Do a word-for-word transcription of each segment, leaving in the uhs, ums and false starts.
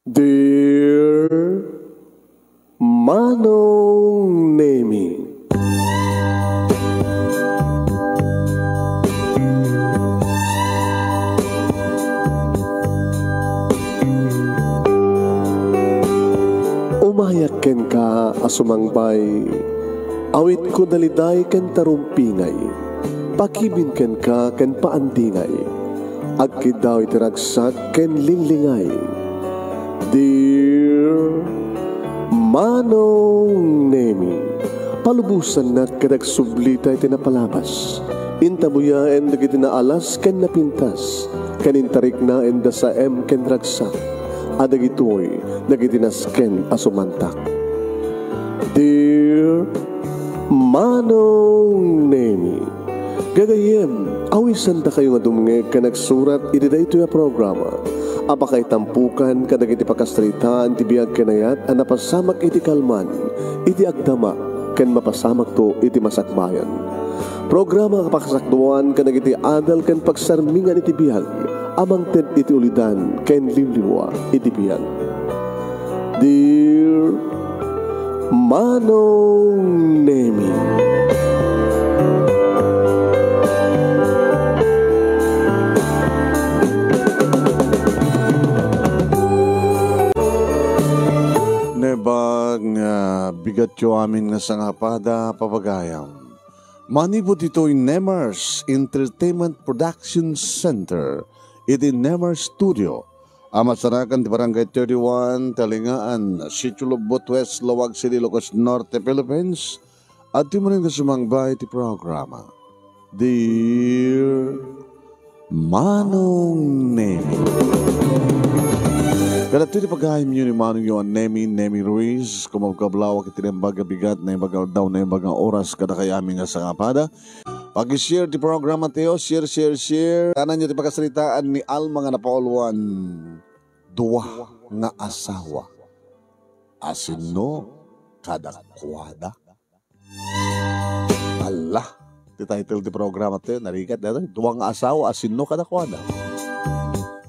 Dear Manong Nemi. Umayak kenka a sumangbay, awitko daliday ken tarumpingay, pakibin kenka ken paandingay, agkiddaw iti ragsak ken linglingay. Dear Manong Nemi, palubosannak ket agsublita iti napalabas. Intabuyaen dagiti naalas ken napintas, ken intariknaen da saem ken ragsak, a dagitoy dagiti nasken a sumantak. Dear Manong Nemi, gagayyem, awisandakayo nga dumngeg ken agsurat iti daytoy a programa a pakaitampukan kadagiti pakasaritaan ti biag ken ayat a napasamak iti kalman, iti agdama, ken mapasamakto iti masakbayan. Programa a pakasakduan kadagiti adal ken pagsarmingan iti biag a mangted iti ulidan ken liwliwa iti biag. Dear Manong Nemi. Naimbag nga bigatyo amin nga sangapada, papagayam. Manipud ditoy Nemers Entertainment Production Center, iti Nemers Studio, a masarakan ti Barangay thirty-one, Talingaan, Sitio Lobbot West, Laoag City, Ilocos Norte, Philippines, adtoy manen nga sumangbay ti programa. Dear Manong Nemi. Kadagitoy ti pagayamyo ni Manongyo a Nemi, Nemi Ruiz, kumabkablawak iti naimbag a bigat, naimbag a aldaw, naimbag a oras, kadakayo amin nga sangapada. Pag-share ti programa tayo, share, share, share. Kananyo ti pakasaritaan ni Alma nga napauluan, dua nga asawa. Asinno kadakuada? Allah, ti title ti programa tayo, narigat na to. Dua nga asawa, asinno kadakuada?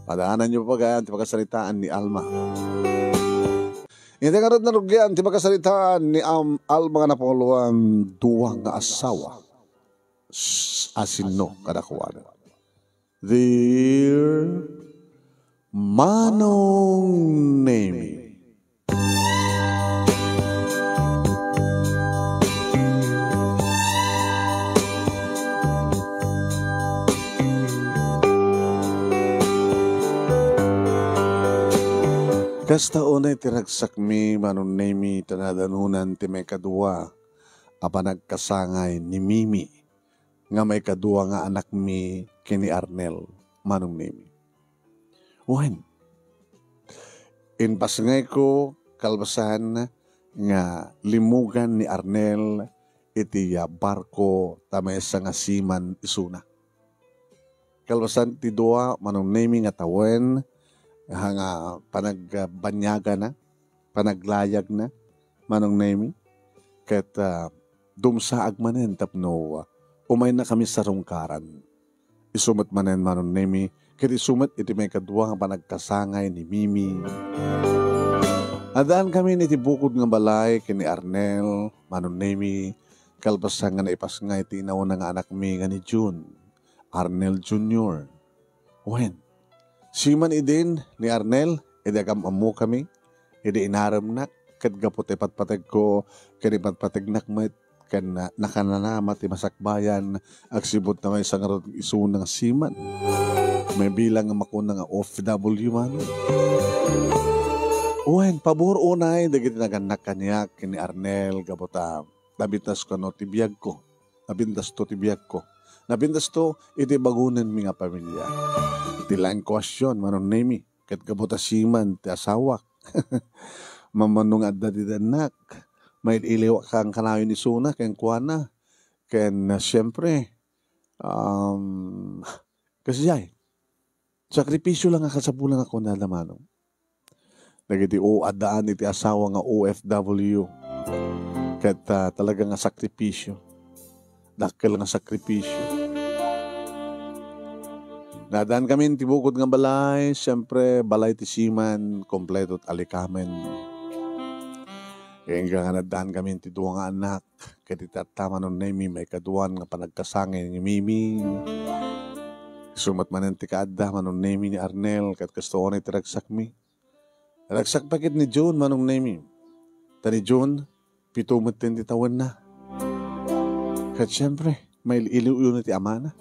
Padaananyo pagayam ti pakasaritaan ni Alma. Iti ngarud narugian ti pakasaritaan ni Am-, Alma nga napauluan, dua nga asawa. S-, asinno kadakuada? Dear Manong Nemi. Kasta unay ti ragsakmi, Manong Nemi, ta nadanonan ti maikadua a panagkasangay ni Mimi nga maikadua nga anakmi ken ni Arnel, Manong Nemi. Wen, impasngayko kalpasan nga limmugan ni Arnel iti, ah, barko ta maysa nga seaman isuna. Kalpasan ti dua, Manong Nemi, nga tawen, ha, nga panagbannyagana, panaglayagna, Manong Nemi, ket, ah, dumsaag manen tapno, ah, umaynakami sarungkaran. Isu met manen, Manong Nemi, ket isu met iti maikadua nga panagkasangay ni Mimi. Addaan kami iti bukod nga balay ken ni Arnel, Manong Nemi, kalpasan nga naipasngay ti inauna nga anakmi nga ni Jun, Arnel Junior. Wen, seaman idin ni Arnel, idi agam-ammokami, idi inaremnak, ket gapu ta ipatpategko, ken ipatpategnak met, ken, ah, nakananama ti masakbayan, agsipud ta maysa ngarud isuna nga seaman. Mabilang nga makuna nga O F W man. Wen, pabor unay dagiti nagannak kaniak ken ni Arnel, gapu ta nabintasko kano ti biagko. Nabintasto ti biagko. Nabintasto iti bagonenmi nga pamilia. Ti laeng kuestion, Manong Nemi, ket gapu ta seaman ti asawak. Mamano nga adda ti dannak, mail-iliwak kanayon isuna kenkuana. Ken, ah, siempre, um, kasdiay, sakripisio lang a kasapulan a kunada, Manong. Dagiti o-, addaan iti asawa nga O F W. Ket, ah, talaga nga sakripisio. Dakkel nga sakripisio. Naaddaankamin ti bukod nga balay, siempre, balay ti siman, kompleto ti alikamen. Ket inka nga naaddaankamin ti dua nga anak, ket iti tatta, Manong Nemi, maikadua nga panagkasangay ni Mimi. Isu met manen ti kaadda, Manong Nemi, ni Arnel, ket kastoy ti ragsakmi. Ragsak pay ket ni Jun, Manong Nemi. Ta ni Jun, pito metten ti tawenna. Ket siempre, mail-iliwyo ti amana.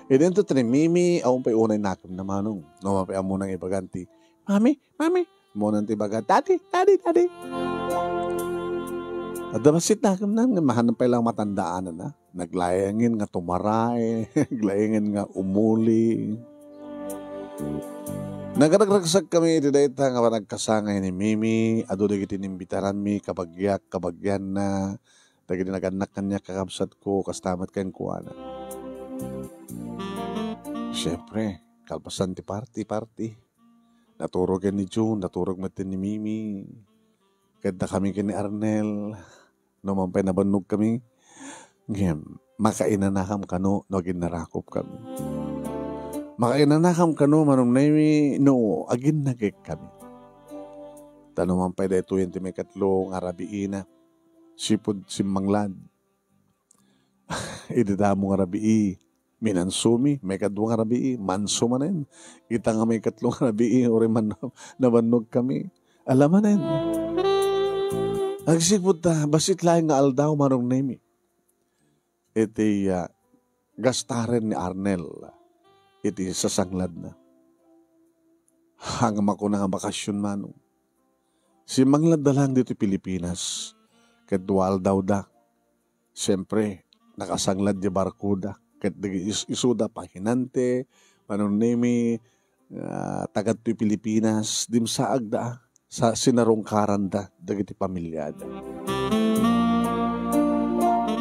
Idinto ti ni Mimi, awan pay unay nakemna, Manong. No, mapay ammona nga ibagan ti, "Mami, Mami." Ammonan ti ibaga, "Daddy, Daddy, Daddy." Adda bassit nakemna, nga mahanam pay lang matandaanna. Naglaengen nga tumarae, naglaengen nga umuli. Nagragragsakkami iti dayta nga panagkasangay ni Mimi, adu dagiti inimbitaranmi, kabagiak, kabagianna, dagiti nagannak kaniak, kakabsatko, kasta met kenkuana. Siempre, kalpasan ti party, party. Naturog ken ni Jun, naturog met ni Mimi. Ket dakami ken ni Arnel. No man pay nabannogkami, ngem makainanakam kano no aginnarakopkami. Makainanakam kano, Manong Nemi, no aginnagekkami. Ta no man pay daytoyen ti maikatlo nga rabiina, sipud simmanglad. Idi damo nga rabii, minansomi, maikadua nga rabii, manso manen. Ita nga maikatlo nga rabii, uray man nabannogkami. Ala manen. Agsipud ta, bassit laeng nga aldaw, Manong Nemi. Iti, ah, gastaren ni Arnel iti sasangladna. Haan nga makuna nga bakasyon, Manong. Simmangladda laeng ditoy Pilipinas. Ket dua aldawda. Siempre, nakasanglad ti barkoda. Ket dagiti is-, isuda, pahinante, Manong Nemi, ah, taga ditoy Pilipinas, dimsaagda, sa sinarungkaranda dagiti pamiliada.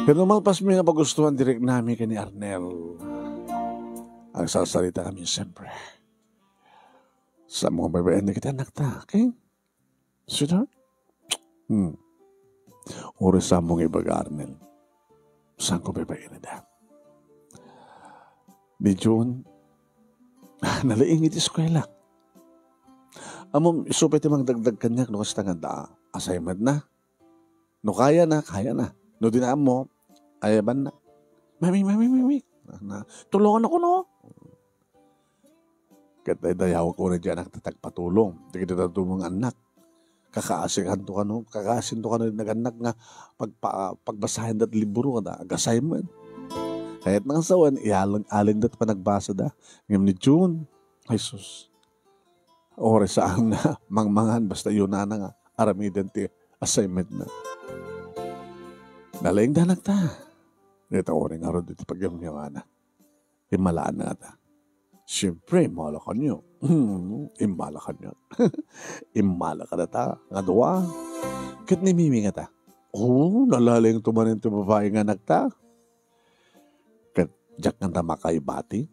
Ket no malpasmi nga pagustuhan ti riknami ken ni Arnel, agsarsaritami siempre. Saanmo nga baybay-en dagiti annakta, okay? Sweetheart? Hmm. Uray saanmo nga ibaga, Arnel. Saanko baybay-en ida? Ni Jun, nalaing iti eskuela. Ammom, isu pay ti mangdagdag kaniak no kasta nga adda assignment na. No kayana, kayana. No di na ammo, ayabanna. "Mami, mami, mami." Na, "Tulongannakon, no?" Ket daydayawak unay diay annak ti agpatulong. Dagiti dadduma nga annak. Kakaasikanto kano, kakaasinto kano ti nagannak nga pagpa-, pagbasaenda ti libro kada ag-assignment. Kayatna nga sawen, ialin-, alingda ti panagbasada. Ngem ni Jun, ay sus, uray saan nga mangmangan basta iyunana nga aramiden ti assignment na. Nalaingda anakta. Dita uray ngarud iti pagyamyamana. Immalaanna ngata. Siempre, immala kaniak. Immala kaniak. Immala kadata nga dua. Ket ni Mimi ngata, "Oh, nalaingto manen ti babai nga anakta." Ket diak ngata makaibati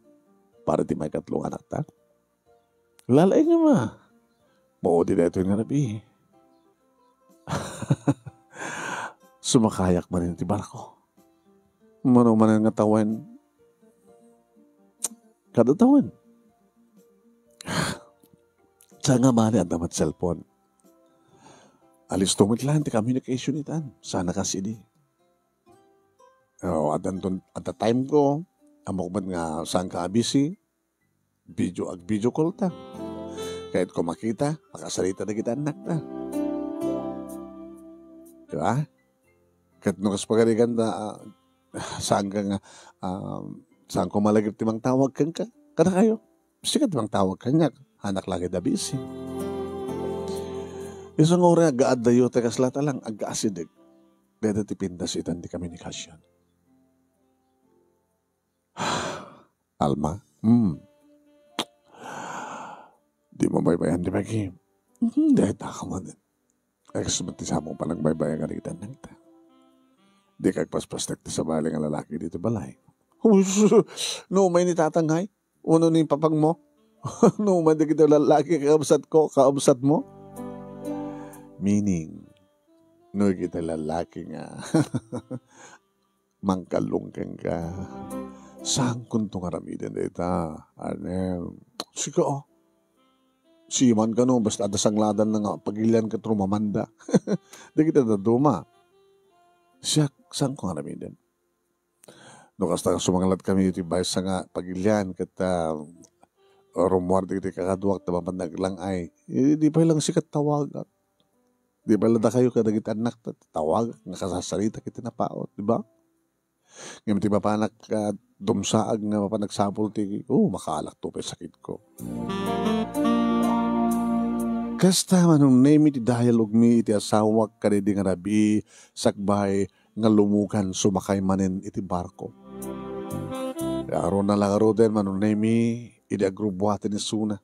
para ti maikatlo nga anakta. Lalaingem a. Maudi daytoy nga rabii. Sumakayak manen iti barko. Mano manen nga tawen? Kada tawen. Saan nga mani adda met cellphone? Alisto met laeng ti communication itan. Saan a kas idi. Oh, addanton, adda time ko. Ammok met nga saan ka a busy. Video, ag-video call ta. Kayatko makita, makasarita dagiti annakta. Di ba? Ket no kas pagarigan ta, ah, saan ka nga, ah, saan ko malagip ti mangtawag kenka? Kadakayo, sika ti mangtawag kaniak, anak lagi da busy. Isu nga uray aggaaddayo, ta kasla ta lang, agkaasideg. Dayta ti pintas itan ti komunikasyon. Alma? Hmm. Di mo baybayan ti Peggy. Hmm, dayta ka man. Ay, kas met ti samong panagbaybay nga dagiti annakta. Di ka agpaspastek ti sabali nga lalaki ditoy balay. Hus! No umay ni tatangay? Uno ni papangmo? No umay dagiti lalaki, kakabsatko, kakabsatmo? Meaning, no dagiti lalaki nga mangkallong kenka. Saankonto nga aramiden dayta, Arnel. Sika, a. Siman kano, basta adda sangladanna nga pagilian ket rumamanda. Dagiti dadduma. Siak, saanko nga aramiden. No kasta nga sumanglatkami iti maysa nga pagilian ket, a, rummuar dagiti kakaduak ta mapan naglang-ay, eh, di pay lang sika tawagak. Di pay la dakayo kadagiti annakta, tawagak nga kasasaritak iti napaut, di ba? Ngem ti mapanak, a, dumsaag nga mapan nagsapul ti, o, makaalakto pay sakitko. Kasta, Manong Nemi, ti dialogmi iti asawak kadaydi nga rabii sakbay nga lumugan sumakay manen iti barko. Aruna la ngaruden, Manong Nemi, idi agrubbuaten isuna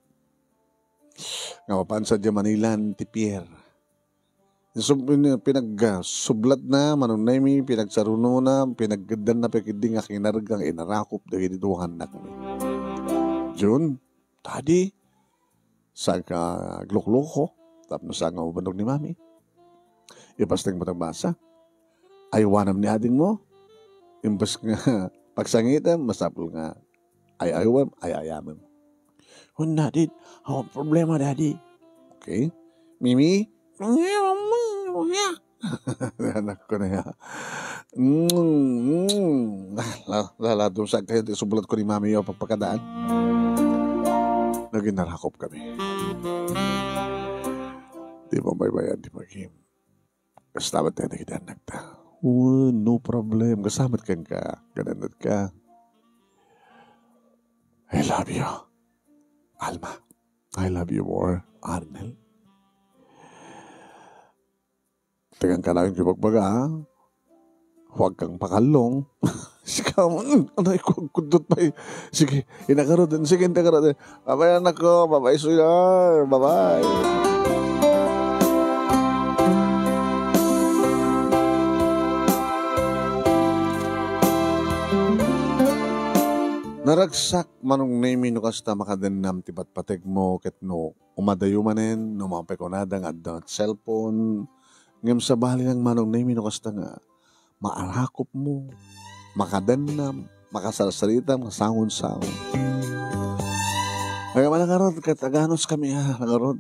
nga mapan sadiay manilan ti pier. Sub-, pin-, pinag-, ah, sublatna, Manong Nemi, pinagsarunona, pinagkeddanna pay ketdi nga kinarga nga inarakop dagiti dua nga annakmi. Jun, Daddy, saan ka aglukloko? Tapno saan nga mabannog ni Mami? Ipasteng mo ta basa. Aywanam ni adingmo. Imbes nga pagsangitem, masapul nga ay-aywem, ay-ayamem. Wen, Daddy, awan problema, Daddy. Okay. Mimi? Anak ko na ya. Mm, mm. Ah, la, la, la, dumsag kayo, ti sublat ko ni Mami, o, pagpakadaan. Naging narakop kami. Di mo may bayan, di mo kim. Kastamat tayo naging anak ta. Oh, no problem. Kastamat kan ka. Gananat ka. I love you, Alma. I love you more, Arnel. Tagan ka na yung kibagbaga, ha? Huwag kang pakallong. Sika, mm, anay ko, kudot pa eh. Sige, inakarod din. Sige, inakarod din. Bye-bye, anak ko. Bye-bye, sweetheart. Bye-bye. Naragsak, Manong Nemi, no kasta makadennam ti patpategmo, ket no umadayo manen, no mapakunada nga adda cellphone, ngem sabali lang, Manong Nemi, no kasta nga maarakopmo, makadennam, makasarsaritam nga sangon-sangon. Ay, manangarod, ket aganos kami, ha, nangarod.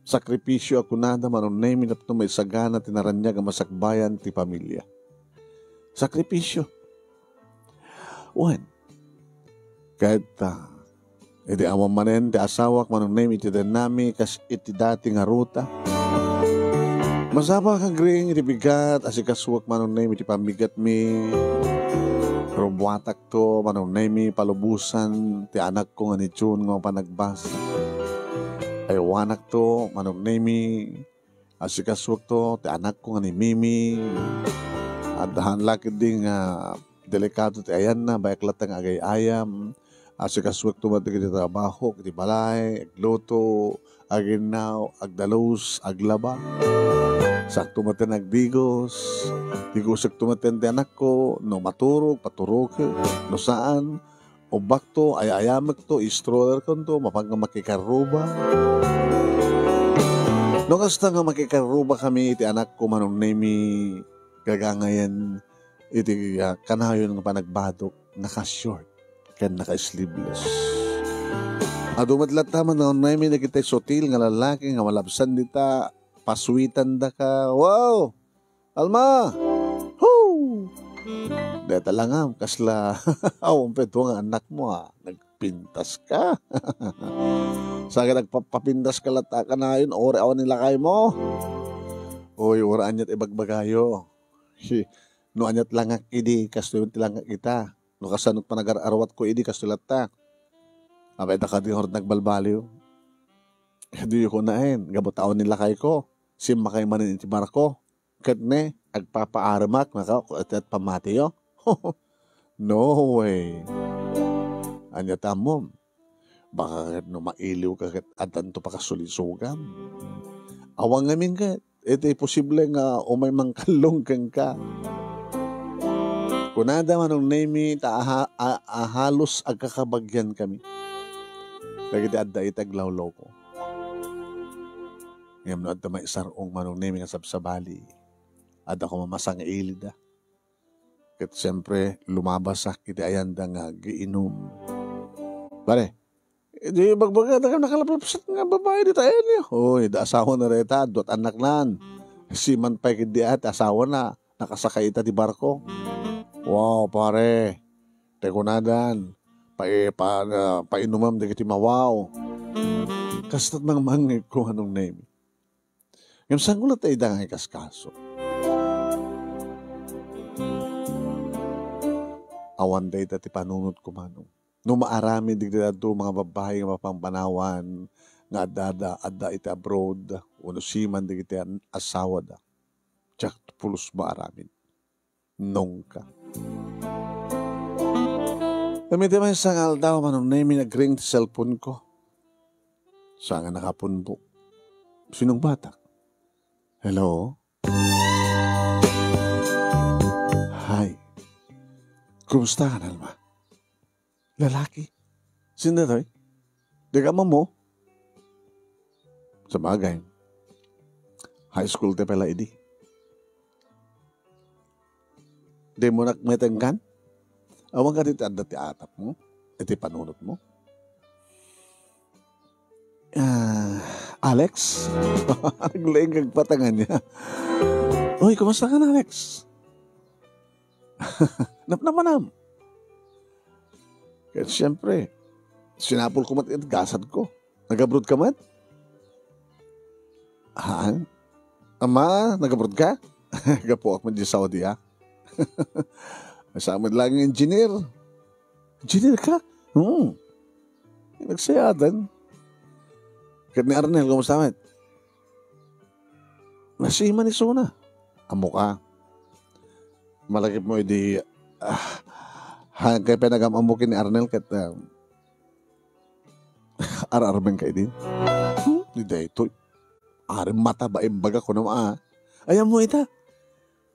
Sakripisio a kunada, Manong Nemi, tapno maisagana ti naraniag a masakbayan ti pamilya. Sakripisio. Wen, ket, ah, idi awan manen ti asawak, Manong Nemi, iti dennami kas iti dati nga ruta. Masapulak agring iti bigat, asikasuak, Manong Nemi, iti pambigatmi. Rummuatakto, Manong Nemi, palubosan ti anakko nga ni June nga mapanagbasa. Aywanakto, Manong Nemi, asikasuakto ti anakko nga ni Mimi. Addahan la ketdi nga delikado ti ayanna, bayak latta nga agay-ayam. Asikasuakto met dagiti trabaho iti balay, agluto, aginnaw, agdalus, aglaba. Sakto met ti nagdigos. Digosekto met ti anakko, no maturog, paturogek. No saan, ubbakto, ay-ayamekto, stroller konto, mapan nga makikarruba. No kasta nga makikarruba kami iti anakko, Manong Nemi, gagangayen iti, ah, kanayon nga panagbadok, naka-short ken naka-sleeveless. Adu met latta, Manong Nemi, dagiti sutil nga lalaki nga malabsan dita, pasuitan daka. Wow! Alma! Hoo! Deta langam, kasla awan pay tua nga annakmo, a. Nagpintas ka. Sakit agpapapintas ka latta kanayon, ori awan ni lakaymo. Oy, ura aniat ibagbagayo. Hi, no aniat langak idi, kastoy ti langak ita. No kasano panagar-arwatko idi, kastoy latta. Apay, daka di ngarud nagbalbaliw. Diyo kunaen, gapu ta awan ni lakayko. Simmakay manen iti barko. Ket ne, agpapaaremak, naka, ket pammatiyo? No way. Ania ti ammom? Baka ket no mailiw ka ket addanto pakasulisogam. Awan ngamin ket, iti posible nga umay mangkallong kenka. Kunada, Manong Nemi, ta aha-, a-, a-, halos agkakabagian kami. Dagiti adda iti aglawlawko. Ngem no adda maisar-ong, Manong Nemi, nga sabsabali, adda ko mamasang ilida. Ket siempre, lumabasak iti ayanda nga agiinum. Pare, idi bagbagada nga nakalaplapsat nga babai dita ayanyo. Oy, da asawana dayta, duat annaknan. Siman pay ketdi a ti asawana, nakasakay ita ti barko. Wow, pare. Tay kunadan, pai-, pa-, ah, painumem dagiti mawaw. Kasto't nangmangngegko, Manong Nemi. Ngem saanko latta ida nga ikaskaso? Awan dayta ti panunotko, Manong. No maaramid dagiti adu nga babbai nga mapangpanawan nga adda, adda, adda iti abroad, wenno siman dagiti an-, asawada, diak pulos maaramid. Nongka. Ngem iti maysa nga aldaw, Manong Nemi, nagring ti cellphone ko. Saan nga nakapunbok. Sinong batak? Hello? Hi. Kumusta ka, Alma? Lalaki? Sino toy? Dika mo? Sabagay. High school ti pala idi. Di mo nak metenggan? Awan ka dito adda ti atap mo? Iti panunot mo? Ah, Alex? Naglaing kagpatangan niya. Uy, kumusta ka na, Alex? Napnapanam. Kaya siyempre, sinapol ko mat gasad ko. Nag-abroad ka mat? Haan? Ama, nag-abroad ka? Gapu ako di Saudi, ah. Sa amin lang engineer. Engineer ka? Hmm. Nagsayatan. Ket ni Arnel, kumusta met? Nasima ni Suna. Amo ka. Malagip mo idi, ah, ha, kay pinagam-ammo ken ni Arnel ket, ah, ar-armen ka idi. Hmm, di daytoy. Ari mata ba imbaga ko naman, ah. Ayan mo ita.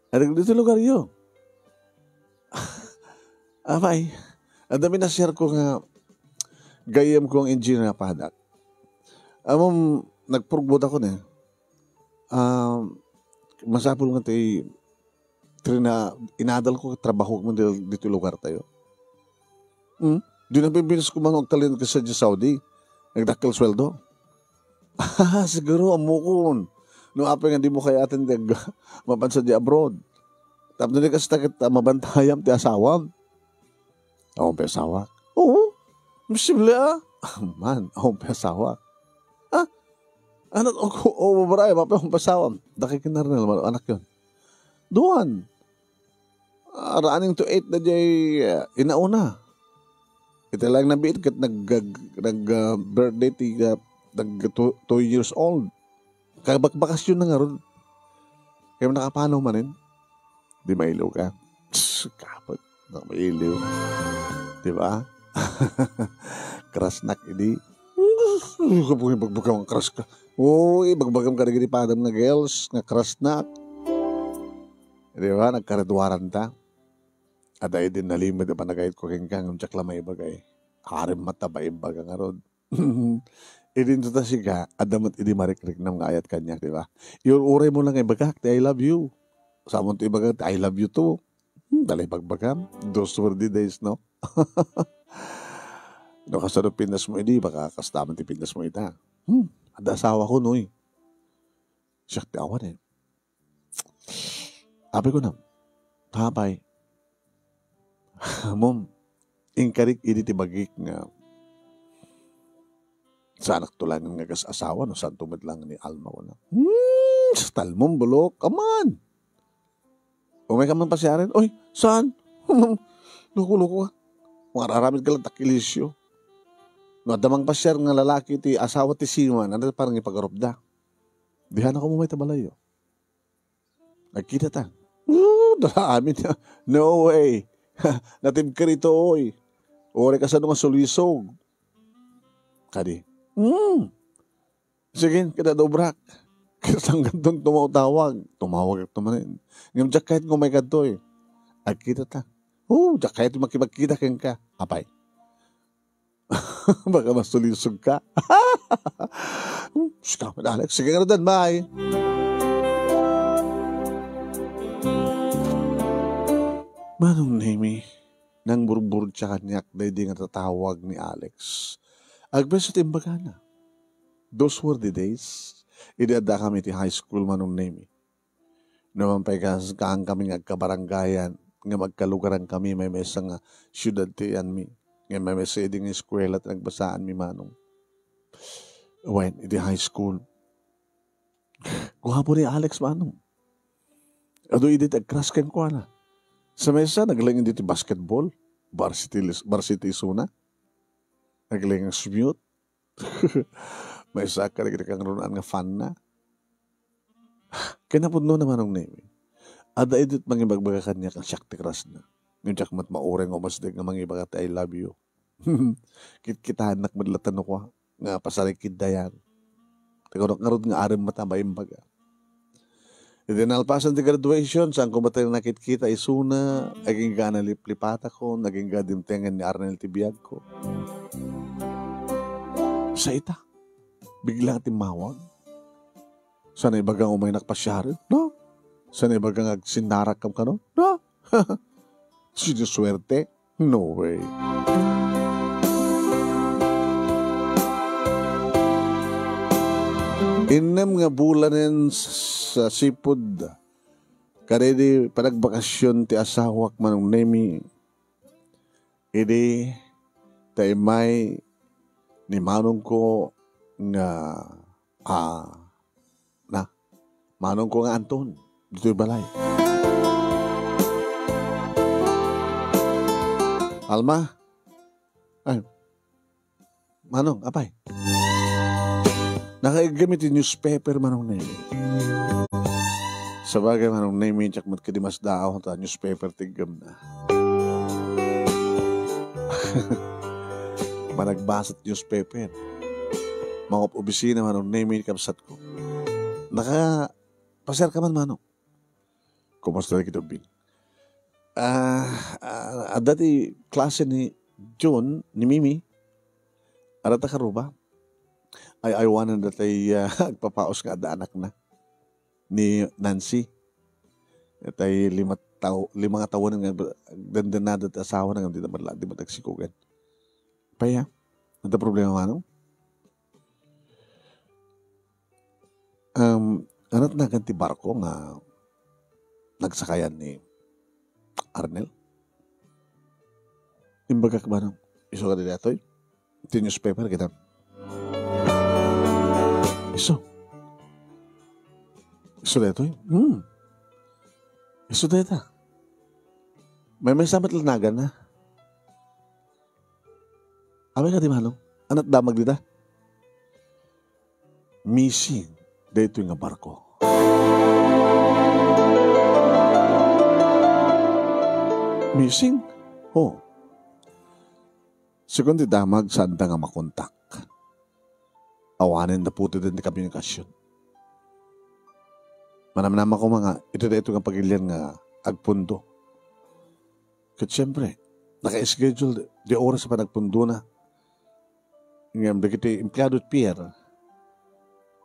Adagdaytoy lugaryo. Apay, adda mi na-share ko nga gayyem ko nga engineer a padak. Amom, nagpurgbod ako ne. Ah, masapul nga ti, trina-, inadal ko, trabaho ko man dito, dito lugar tayo. Hmm? Di na bibilis ko man agtalin ka sa Saudi. Nagdakkel sweldo. Ah, siguro, amokon. No, apay nga di mo kayaten ti ag-, mapan sa di abroad. Tapno di kasta ket, ah, mabantayam ti asawam. Awan pay asawak? Oo. Imposible, ah. Man, awan pay asawak. Ah? Ano, o, o, o, babae, apay awan pay asawam? Dakay ken ni Arnel, anak yon. Duan. Ah, running to eight na jay, ah, inauna. Iti lang nabiit ket nag-, nag-, nag-, ah, birthday ti, ah, nag-, two, two years old. Kabakbakasyon na ngarud. Kaya nakapanaw manen? Di mailiw ka? Tss, kapag, di mailiw. Di ba? Krasnak, idi. Kapoy, bagbagam ang kras ka. Uy, bagbagam ka dagiti padam nga girls, nga krasnak. Di ba? Nagkareduaran ta. Ada idin nalimit a panagayat ko kenka, ngem diak la maibagay. Arim mata ba imbaga ngarud. Idin to ta siga, adda met idi marikriknam nga ayat kaniak, di ba? Iyur-uray mo lang ibagak, ti "I love you." Samon to ibagak, ti "I love you too." Hmm, dala ibagbagam. Those were the days, no? No, kasano pindas mo idi, baka kastaman ti pindas mo ita. Hmm, adda asawa ko, noy. Siak ti awan, eh. Apay ko na, "Apay, Mom, inkarik idi ti bagik nga saanak to lang nga agas-asawa no santo met lang ni Alma," kuna. Hmm, sa talmom, bulok, aman. Umay ka man pasiaren, "Oy, saan?" Loko-loko ka. Mangararamid ka lang takilisyo. No, adda mang pasiar nga lalaki ti asawa ti siman, ano parang ipagarupda? Dihan ako mo may tabalayo. Nagkita ta. Oo, dala amin. No way. Natibker ito, oy. Ore ka sa nga sulisog. Kadi. Hmm. Sige, kita dobrak. Kita sanggan ton tumawag. Tumawag ako manen. Ngem diak kayat ngumay kadto, eh. Agkita ta. Oo, diak kayat makipagkita kenka. Apay. Baka masulisog ka. Sika, Alex. Sige, nga, bye. Manong Nemi, nangburburtia kaniak daydi nga tatawag ni Alex. Agpayso ti imbagana. Those were the days. Idi addakami ti high school, Manong Nemi. Numan pay kas-, kaankami nga agkabarangayan, ngem agkalugaran kami maymaysa nga siudad ti iyanmi. Ngem maymaysa idi nga eskuela ti nagbasaanmi, Manong. Wen, idi high school, guapo ni Alex, Manong. Adu idi ti agcrush kenkuana. Sa maysa, naglaing idi ti basketball, varsity lis-, varsity isuna. Naglaing nga sumute. Maysa kadagiti kangrunaan nga fan na. Kinapudno na, Manong Nemi. Adda idi mangibagbaga kaniak nga siak ti crush na. Ngem diak met mauray nga umasdek nga mangibaga ti "I love you." Kitkitaennak met latta no kua nga pasarikiddayan. Ti kunok ngarud nga arem met a maimbaga. Idi nalpasan ti graduation, saanko met a nakitkita isuna, agingga a naliplipatakon, agingga dimtengen ni Arnel ti biagko. Sa ita, bigla nga timmawag. Sa naibaga nga umaynak pasiaren, no? Sa naibaga nga agsinnarakam kano, no? Sinusuerte? No way. Innem nga bulanen sa sipud, kadaydi panagbakasyon ti asawak, Manong Nemi, idi ta immay ni manongko nga, ah, na, manongko nga Anton, ditoy balay. Alma? Ay, Manong, apay? Nakaiggem iti newspaper, Manong Nemi. Sabagay, Manong Nemi, diak met kadi masdaaw ta newspaper ti iggemna. Managbasa ti newspaper. Mangop-obisina, Manong Nemi, kabsatko. Naka-, pasiarka man, Manong. Kumusta dagiti ubbing? Ah, ah, adda ti klase ni Jun, ni Mimi. Adda ta karuba. Ay, aywananda tay, ah, agpapaus nga adda anakna. Ni Nancy. Tay lima taw-, lima nga tawen nga agdendennada ti asawana ngem dida met la, di met agsikogen. Pay, ah? Adda problema, Manong? Um, anat nagan ti barko nga nagsakayan ni Arnel? Imbagak, Manong, isu kadi daytoy? Ti newspaper, kita. Isu. Isu daytoy? Hmm. Isu dayta. Maymaysa met la naganna. Apay kadi, Manong? Anat damag dita? Missing daytoy nga barko. Missing? Oh. Segun ti damag, saanda nga makontak. Awanen da putiden ti komunikasion. Manamnama koma nga iti daytoy nga pagilian nga agpundo. Ket siempre, naka-schedule di oras a panagpundona. Ngem dagiti empleado ti pier,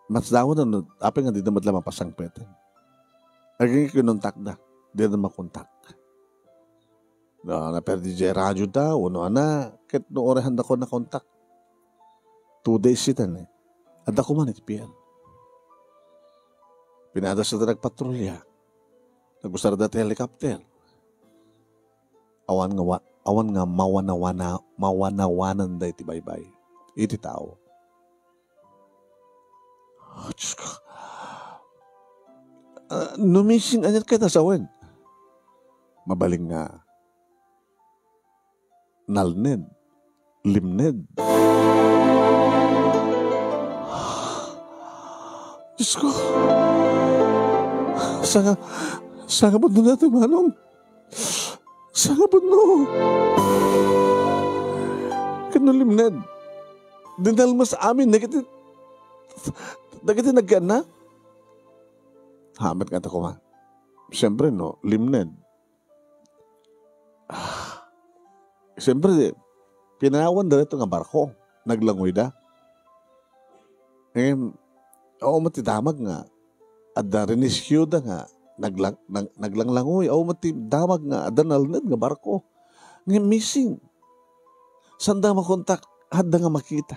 masdaawanda no apay nga dida met la mapasangpeten. Agingga kinontakda, dida makontak. No, naperdi diay radioda, wenno ania, ket no uray haandakon nakontak, two days ita, eh. Adda koma iti pier. Pinadasda ti nagpatrolya. Nagusarda ti helicopter. Awan nga wa-, awan nga mawanawana-, mawanawananda iti baybay iti tao. Ah, Diyos ko. Ah, no missing, aniat kayat a sawen? Mabalin nga nalned, limned. Diyos ko. Sanga-, sangapudno daytoy, Manong. Sangapudno. Ket no limned, dinalmas amin dagiti, dagiti naggaanna. Hamet nga ta koma. Siyempre, no, limned. Ah, siyempre, pinanawanda daytoy nga barko. Naglangoyda. Ngem, oo met ti damag nga adda, riniskuda nga naglang-, nag-, naglanglangoy, awan met ti damag nga adda nalned nga barko. Ngem missing. Sanda makontak, adda nga makita.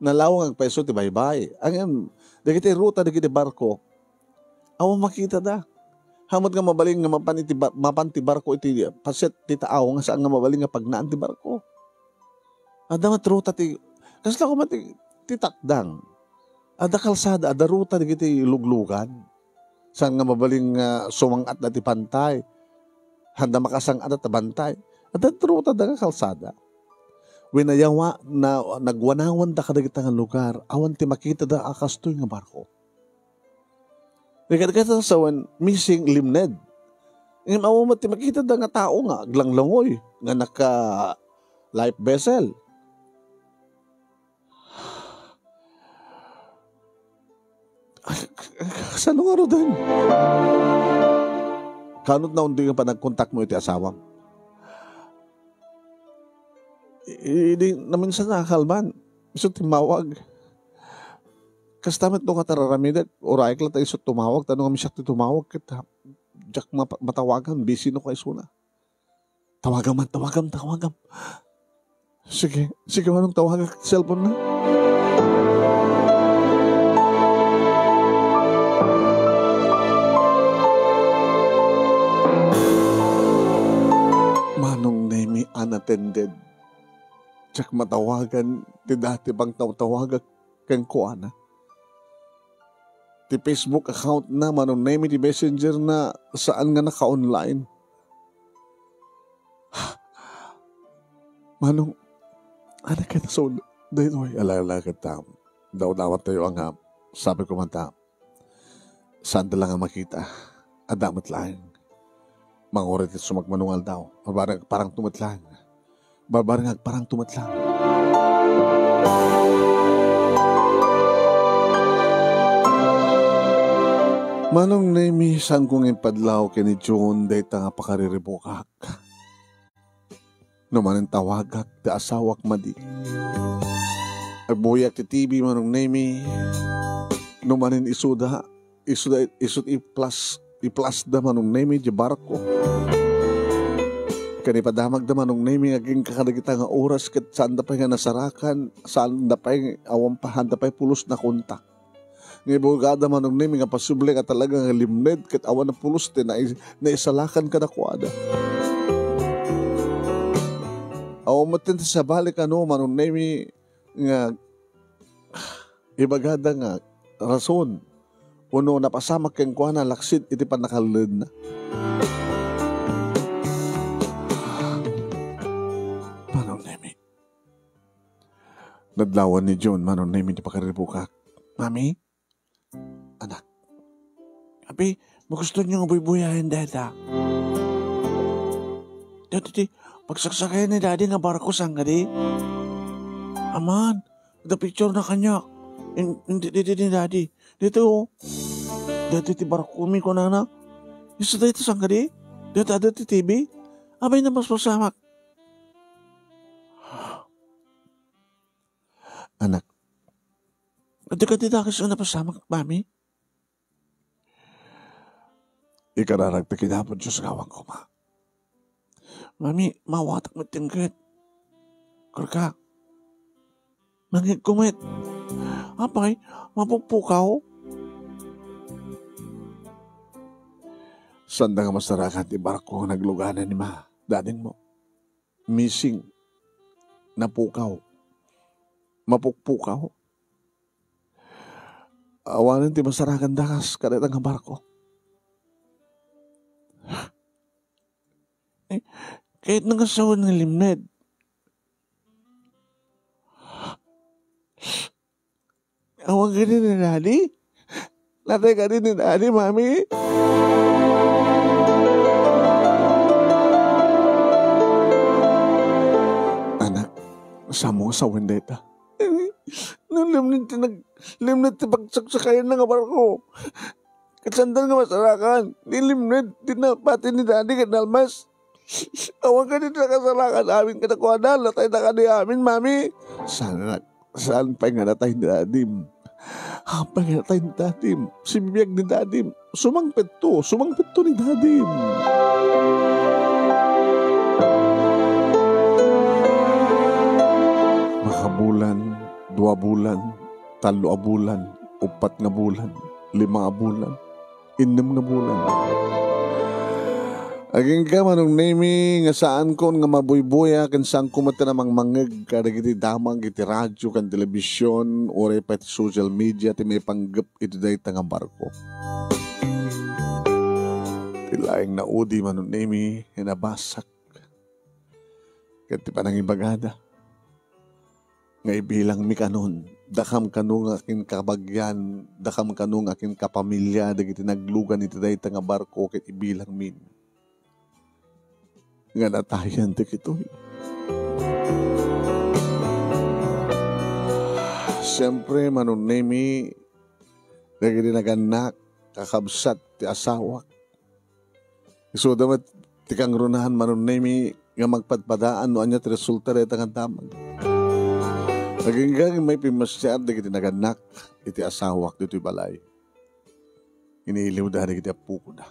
Nalawang agpayso ti baybay. Ngem, dagiti ruta dagiti barko, awan makitada. Hamet nga mabalin nga mapan iti ba-, mapan ti barko iti paset ti taaw nga saan nga mabalin nga pagnaan ti barko. Adda met ruta ti, kasla koma ti, ti takdang. Adda kalsada, adda ruta dagiti luglugan. Saan nga mabalin nga sumang-at dati pantay. Handa makasang-at ta bantay. Adda ruta da nga kalsada. Winayawa na nagwanawanda kadagita nga lugar, awan ti makitada a kastoy nga barko. Rigat-rigat sa wen, missing, limned. Ngem awan met ti makitada nga tao nga aglanglangoy, nga naka life vessel. Saan nga ruden? Kanot na undi nga panagkontak mo iti asawam? I-, idi naminsan na kalman, isu timmawag. Kasta met no katararamidek, urayek la ta isu tumawag, tano nga siak ti tumawag, ket, ha, diak mapa-, matawagan, busy no kaisuna. Tawagam man, tawagam, tawagam. Sige, sige, Manong, tawagak cellphone na. Manong Nemi unattended. Diak matawagan ti dati pangtawtawagak kenkuana. Ti Facebook account na, Manong Nemi, ti Messenger na, saan nga naka-online. Manong, ano ka na so, daytoy, ala, ala, kita, daw-dawat tayo ang, ah, sabi ko man ta, saan da lang ang makita? Adda met laeng. Manguray ti sumagmanong aldaw. Barbareng agparang tumetlang. Barbareng agparang tumetlang. Manong Nemi, saan ko nga impadlaw ken ni June dayta nga pakariribukak. No manen tawagak ti asawak madi. Agbuyak ti T V, Manong Nemi. No manen isuda, isuda, isut i-plus, i-plus da Manong Nemi di barko. Ken ipadamag da Manong Nemi nga agingga kadagita nga oras ket saan da pay nga nasarakan, saan da pay, awan pa, handa pay pulos na kontak. Nga ibugada Manong Nemi nga posible nga talaga nga limned ket awan a pulos ti nai-, naisalakan kadakuada. Awan met ti sabali kano Manong Nemi nga ibagada nga rason, uno napasamak kenkuana laksid iti pannakaledna. Manong Nemi. Nadlawan ni June, Manong Nemi, ti pakariribukak. Mami? Anak. Abi, magusto niyo nga buybuyaen dayta. Dayta ti pagsaksakayan ni Daddy nga barko, saan kadi? Aman, adda picture na kaniak. In-, in-, di, di, di, di, Daddy. Dito, oh. Dito ti barko mi, kunana. Isu dayta, saan kadi? Dito, adda ti T V. Abay, napaspasamak. Anak, adu kadi dakes a napasamak, Mami? Ikararag ti kinapudyo nga awan koma. Mami, mawatak met ti inggit. Karka. Mangigko met. Apay, mapukpukaw? Sanda nga masarakan ti barko nga nagluganan ni ma, dadingmo. Missing. Napukaw. Mapukpukaw. Awanen ti masarakan dakas kadayta nga barko. Eh, ket nangasawen nga limned. Awan kadi ni Daddy? Natay kadi ni Daddy, Mami? Anak, saanmo nga sawen dayta? No limned ti nag-, limned ti pagsaksakayan na nga barko. Ket sanda nga masarakan, ni limned ti napati ni Daddy ket nalmas. Awan kadi ti nakasalakan amin kadakuada, natayda kadi amin, Mami. Saan, saan pay nga natay ni Dadim? Apay nga natay ni dadim? Sibibiag ni dadim. Sumangpetto, sumangpetto ni dadim. Makabulan, dua bulan, tallo a bulan, uppat nga bulan, lima a bulan, innem nga bulan. Agingga, Manong Nemi, nga saankon nga mabuybuya ken saanko met a mangmangngeg kadagiti damag iti radio ken telebision, uray pay iti social media ti maipanggep iti dayta nga barko. Ti laeng naudi, Manong Nemi, nga nabasak ket ti panangibagada nga ibilangmi kanon, dakam kano nga akinkabagian, dakam kano nga akinkapamilya dagiti naglugan iti dayta nga barko ket ibilangmi nga natayen dagitoy. Siempre, Manong Nemi, dagiti nagannak, kakabsat ti asawak. Isuda met ti kangrunaan, Manong Nemi, nga magpadpadaan no ania ti resulta dayta nga damag. Agingga, immay pimmasiar dagiti nagannak iti asawak ditoy balay. Iniliwda dagiti appokoda.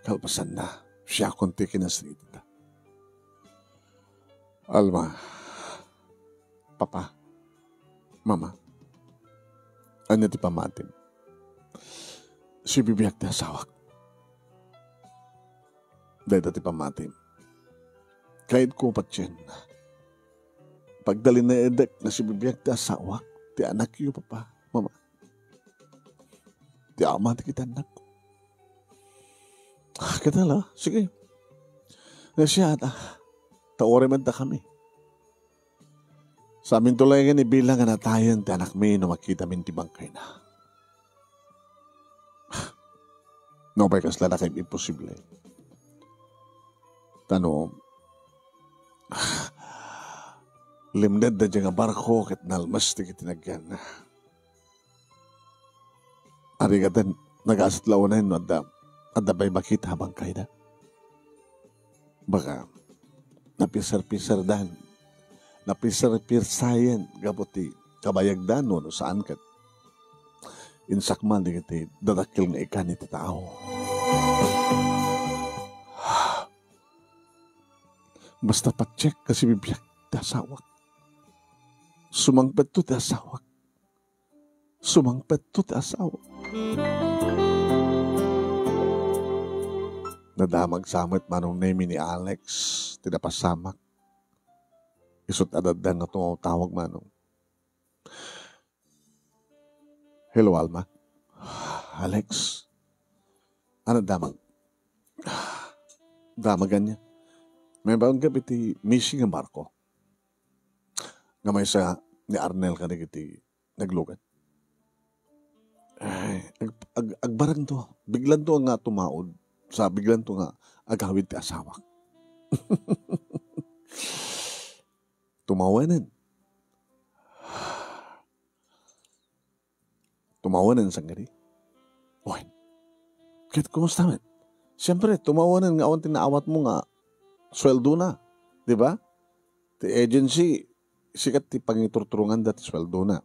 Kalpasanna, siakon ti kinasriitda. Alma, Papa, Mama, ania ti pammatim? Sibibiag ti asawak. Dayta ti pammatim. Kayatko patien. Pagtalinaedek nga sibibiag ti asawak, ti anakyo, Papa, Mama. Ti ama dagiti annakko. Ah, ket ala, sige. Nga siya, ta, ta uray met dakami. Saaminto laengen ibilang nga natayen ti anakmi no makitamin ti bangkayna. Nupay kasla, dakayo imposible. Ta no, limnedda diay nga barko ket nalmes dagiti nagyan. Arigaten, nagasat la unay no adda, adda pay makita a bangkayda. Baka, napisar-pisardan, napisar-pirsayen gapu ti kabayagdan no, no saan ket insakmal dagiti dadakkel nga ikan iti tao. Basta patiek nga sibibiag ti asawak. Sumangpetto ti asawak. Sumangpetto ti asawa. Nadamag sa met, Manong Nemi, ni Alex ti napasamak. Isut' adda nga tumawtawag, Manong. Hello, Alma. Alex. Ania damag? Damag ania? Maipanggep iti missing nga barko nga maysa ni Arnel kadagiti naglugan. Ay, ag-, ag-, agbarangto. Biglanto nga tumaud. Sa biglanto nga agawid ti asawak. Tumawenen. Tumawenen sangadi. Wen. Ket kumusta met? Siyempre, tumawenen nga awan ti naawatmo nga sweldona. Di ba? Ti agency, sika ti pangiturturonganda ti sweldona.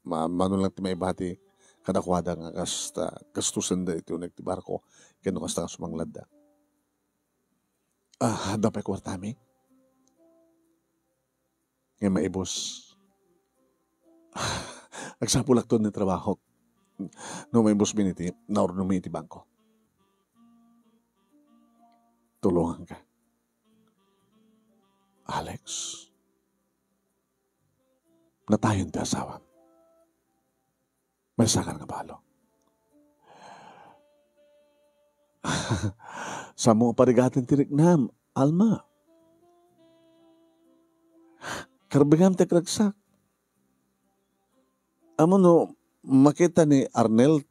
Ma-, mano lang ti maibati kadakuada nga kas-, ta-, gastusenda iti uneg ti barko, ken no kasta nga sumangladda. Ah, adda pay kuartami? Nga maibus. Agsapulakton ni trabahok. No maibusmi iti, naurnomi iti bangko. Tulonganka. Alex. Natayen ti asawam. Maysakan nga balo. Saanmo a parigaten ti riknam, Alma. Karbengam ti agragsak. Ammom no makita ni Arnel,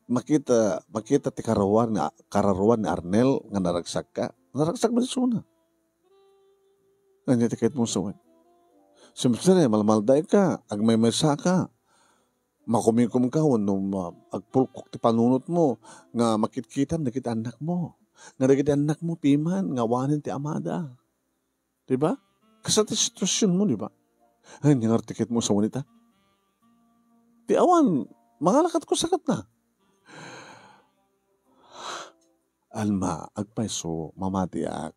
makita, makita ti kararuan ni, kararuan ni Arnel nga naragsakka. Naragsak met isuna. Ania ti kayatmo sawen? Siyempre, malmaldayka, agmaymaysaka, makumikomka wenno ma-, agpulkok ti panunotmo nga makitkitam dagiti annakmo, nga dagiti annakmo piman nga awanen ti amada. Di ba? Kasta ti situasionmo, di ba? Ania ngarud ti kayatmo sawen ita? Ti awan, mangalakat ko sakatna. Alma, agpayso, mamatiak,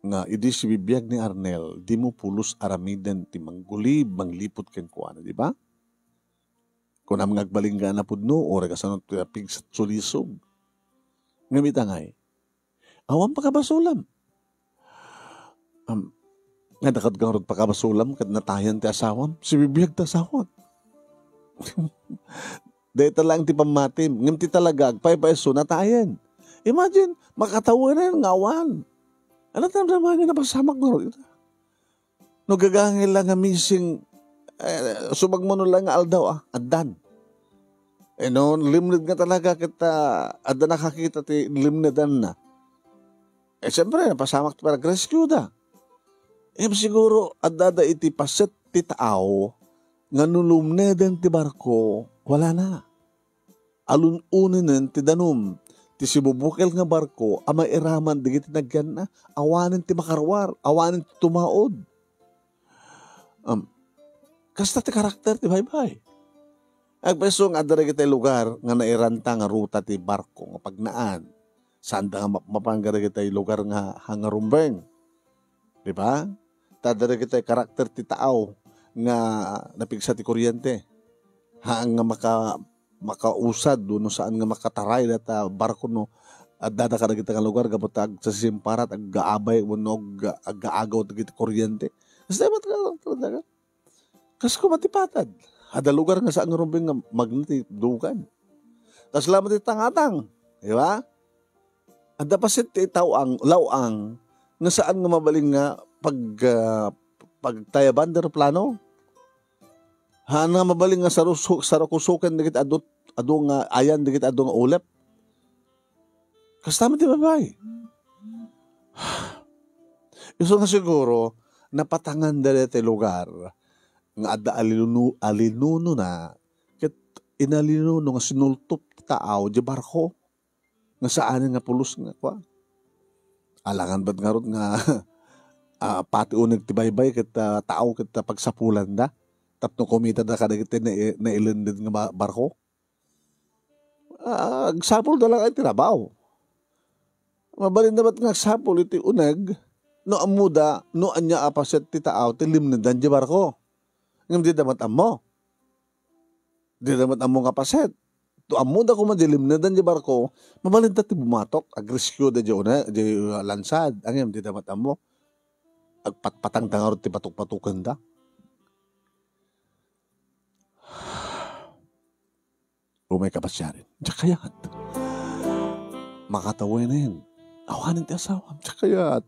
nga idi sibibiag ni Arnel, dimo pulos aramiden ti manggulib, mangliput kenkuana, di ba? Kunam nga agbalin nga napudno, uray kasano ti napigsat sulisog. Ngem ita ngay, awan pakabasolam. Am, nga dakot nga rod pakabasolam ket natayan ti asawam, sibibiag ti asawak. Dayta lang ti pammatim, ngem ti talaga, agpaypayso, natayan. Imagine, makatawenan nga awan. Ano, damdama nga napasamak nga rod ita? No gagangay la nga missing, eh, subagmo no la nga aldaw, ah, addan. Eh, no, limned nga talaga ket, ah, adda nakakita ti limnedanna. Eh, siyempre, napasamak ti pag-rescue da. Eh, siguro, adda da iti paset ti tao nga no lumneden ti barko, wala na. Alun-unenen ti danum, ti sibubukel nga barko a mairaman dagiti nagyanna, awanen ti makaruar, awanen ti tumaod. Am, kasta ti karakter ti baybay. Agpayso nga adda dagiti lugar nga nairanta nga ruta ti barko nga pagnaan. Saanda nga mapmapan kadagiti lugar nga hangarumbeng. Di ba? Ta adda dagiti karakter ti tao nga napigsa ti kuryente. Haan nga maka-, makausad wenno saan nga makataray data barko no addada kadagiti nga lugar gapu ta agsisimparat, aggaabay wenno agga-, aggaagaw dagiti kuryente. Kasta met nga talaga. Kas kumatipatad. Adda lugar nga saan nga rumbeng nga magna ti dugan. Kasla met ti tangatang, di ba? Adda paset ti tawang, law-ang, nga saan nga mabalin nga pag-, ah, pagtayaban ti eroplano. Haan nga mabalin nga saruso-, sarukusoken dagiti adu, adu nga ayan dagiti adu nga ulep. Kasta met ti baybay. Isu nga siguro, napatangan dayta ti lugar nga adda alinuno-, alinunona, ket inalinuno nga sinultop ti taaw di barko. Nga saanen nga pulos nga kua. Alangan bat ngarud nga, ah, pati uneg ti baybay ket, ah, taaw ket, ah, pagsapulanda tapno kumitada kadagiti nai-, nailended nga ba-, barko? Ah, agsapulda lang iti rabaw. Mabalinda bat nga agsapul iti uneg no ammoda no ania a paset ti taaw ti limnedan di barko. Ngem dida met ammo. Dida met ammo nga paset. To ammoda koma di limnedan di barko, mabalinda ti bumatok, agrescue da di una, di, uh, lansad. Ngem dida met ammo. Agpatpatangda ngarud ti batok-batokenda. Umay kapasiarin. Diak kayat. Makatawenen. Awanen ti asawam. Diak kayat.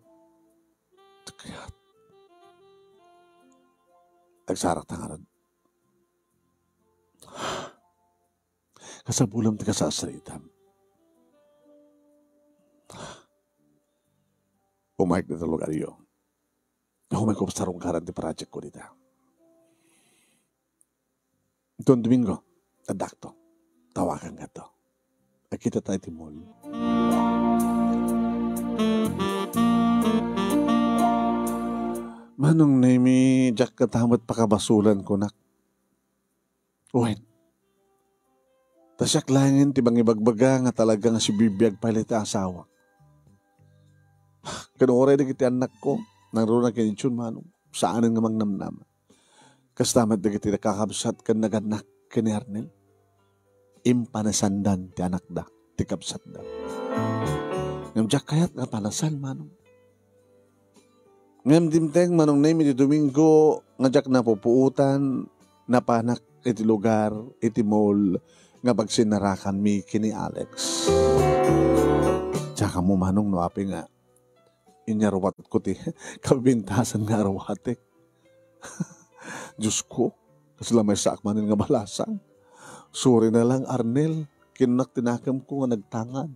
Diak kayat. Agsarakta ngarud. Kasapulam ti kasasaritam. Umayek dita lugaryo. Umayko sarungkaran ti project ko dita. Don Domingo, addakto. Tawagan ka to. Agkita tayo ti mall. Manong Nemi, diak katamet pakabasulan ko, nak. Wen, ta siak laengen ti mangibagbaga nga talaga nga sibibiag pay ti asawak. Ken uray dagiti annakko, nangruna ken insun manong, saanen nga mangnamnama. Kasta met dagiti nakakabsat ken nagannak ken ni Arnel. Impanasandan ti anakda, ti kabsatda. Ngem diak kayat nga panasan, manong. Ngem dimteng, Manong Nemi, ti Domingo nga diak napupuotan, napanak iti lugar, iti mall, nga pagsinarakanmi ken ni Alex. Diak ammo, manong, no apay nga inyarwatko ti kabintasan nga arwatek. Diosko, kasla maysaak manen nga balasang. Sorry na lang, Arnel, kinnak ti nakemko nga nagtangad.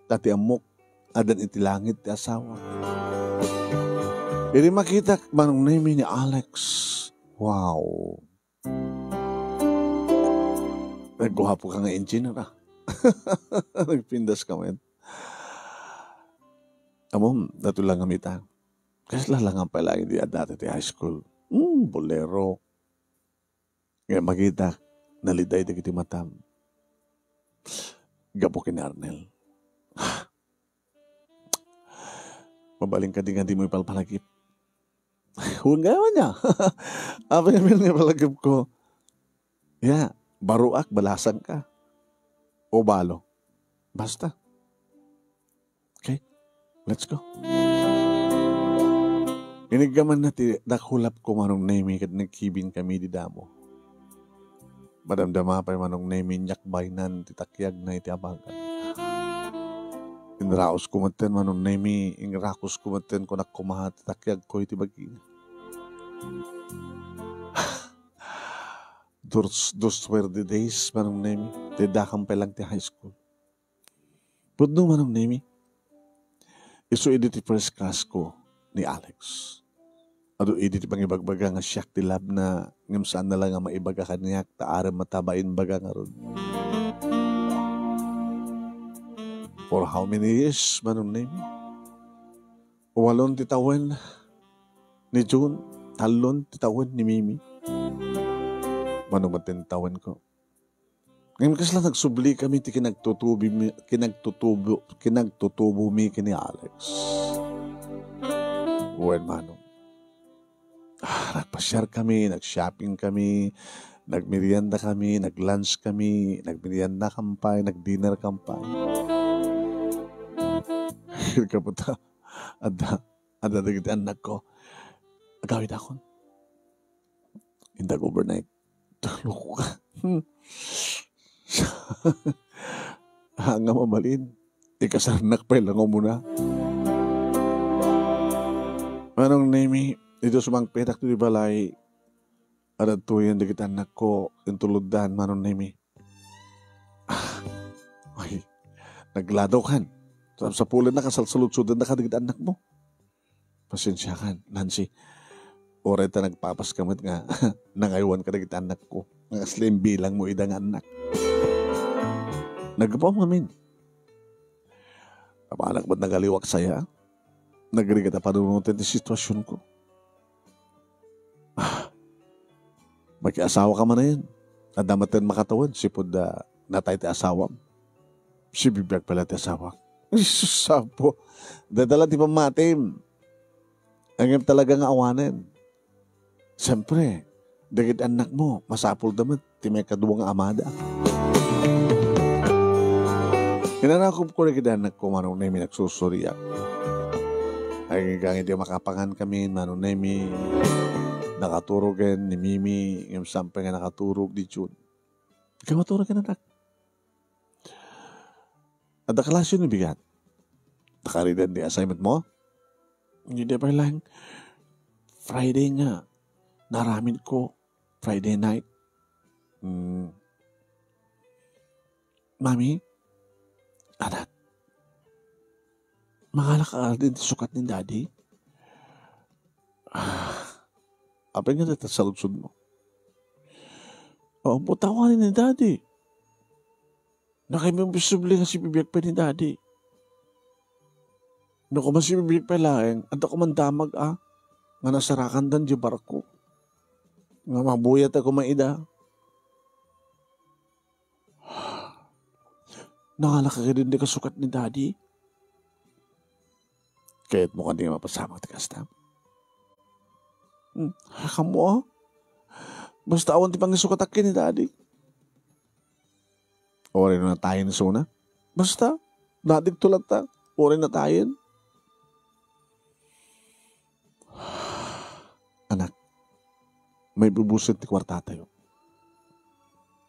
Ta ti ammok, addan iti langit ti asawa. Idi makitak, Manong Nemi, ni Alex. Wow. Nagguapo ka nga engineer, ah. Nagpindas ka met. Ammom, datoy lang nga mita. Kasla lang ang pala di adda ti high school. Hmm, bolero. Ngem makita, naliday dagiti matam. Gapu ken ni Arnel. Mabalin kadi nga dimo ipalpalagip? Wen gayam ania. Apay a ipalpalagipko? Ya, baroak, balasangka. O balo. Basta. Okay? Let's go. Iniggamanna ti dakulapko, Manong Nemi, ket nagkibinkami idi damo. Madamdama pay, Manong Nemi, inyakbaynan ti takiagna iti abagan. Inraosko metten, Manong Nemi, inrakosko metten, kunak koma, ti takiagko iti bagina. Those, those were the days, Manong Nemi. Ti dakam pay lang ti high school. Pudno, Manong Nemi. Isu idi ti first crush ko ni Alex. Adu idi ti pangibagbaga nga siak ti love na, ngem saan na lang nga maibaga kaniak ta arem met a bain baga ngarud. For how many years, Manong Nemi? Walon ti tawen ni June, tallon ti tawen ni Mimi. Mano met ti tawenko. Ngem kasla nagsublikamin ti kinagtutubi-, kinagtutubo-, kinagtutubomi ken ni Alex. Wen, Manong. Ah, nagpasiarkami, nag-shoppingkami, nagmeriendakami, nag-lunchkami, nagmeriendakam pay, nag-dinnerkam pay. Kaputa, adda, adda dagiti annakko. Agawidakon. Indak overnight. Loko ka. Anga mabalin. Ikasarnak pay lang umuna. Manong Nemi, idi sumangpetak ti balay, adda tuyen dagiti annakko, intuloddan, Manong Nemi. Ah, ay, nagladaw kan. Sapsapulennak a salsaludsodennaka dagiti annakmo. Pasensiakan, Nancy. Uray ta nagpapaska met nga nangaywan kadagiti annakko. Nga kasla imbilangmo ida nga annak. Naggapuam ngamin. Apanak met nagaliwak saya. Nagrigat a panunoten ti situasionko. Ah, makiasawaka manen. Adda met makatawen, sipud, ah, natay ti asawam. Sibibiag pay la ti asawak. Jesus, Apo. Dayta la ti pammatim. Ngem talaga nga awanen. Siyempre, dagiti annakmo, masapulda met ti maikadua nga amada. Inanakupko dagiti annakko, Manong Nemi, nagsusuriak. Ay, gangit ti makapangan kami, Manong Nemi, nakaturogen ni Mimi, ngem saan pay nga nakaturog ni June. Ikaw maturogen, anak. Adda klase no bigat? Nakareden ti assignment mo? Hindi pay lang. Friday nga. Naramid ko. Friday night. Mm. Mami, anak, mangalak ka din ti sukat ni Daddy? Ah, apay nga dayta saludsodmo? Oh, putawanin ni Daddy. Nakaimbisibli nga sibibiag pay ni Daddy. No koma sibibiag pay laeng, adda koman damag a, nga nasarakandan di barko. Nga mabuyat a koma ida. Nangalak ka din di kasukat ni Daddy? Kayatmo kadi nga mapasamak ti kasta? Hmm, hakammo, ah? Basta awan ti pangisukatak ken ni Daddy. Uray no natayen isuna. Basta, nadigto latta. Uray natayen. Anak, maibubusen ti kuartatayo.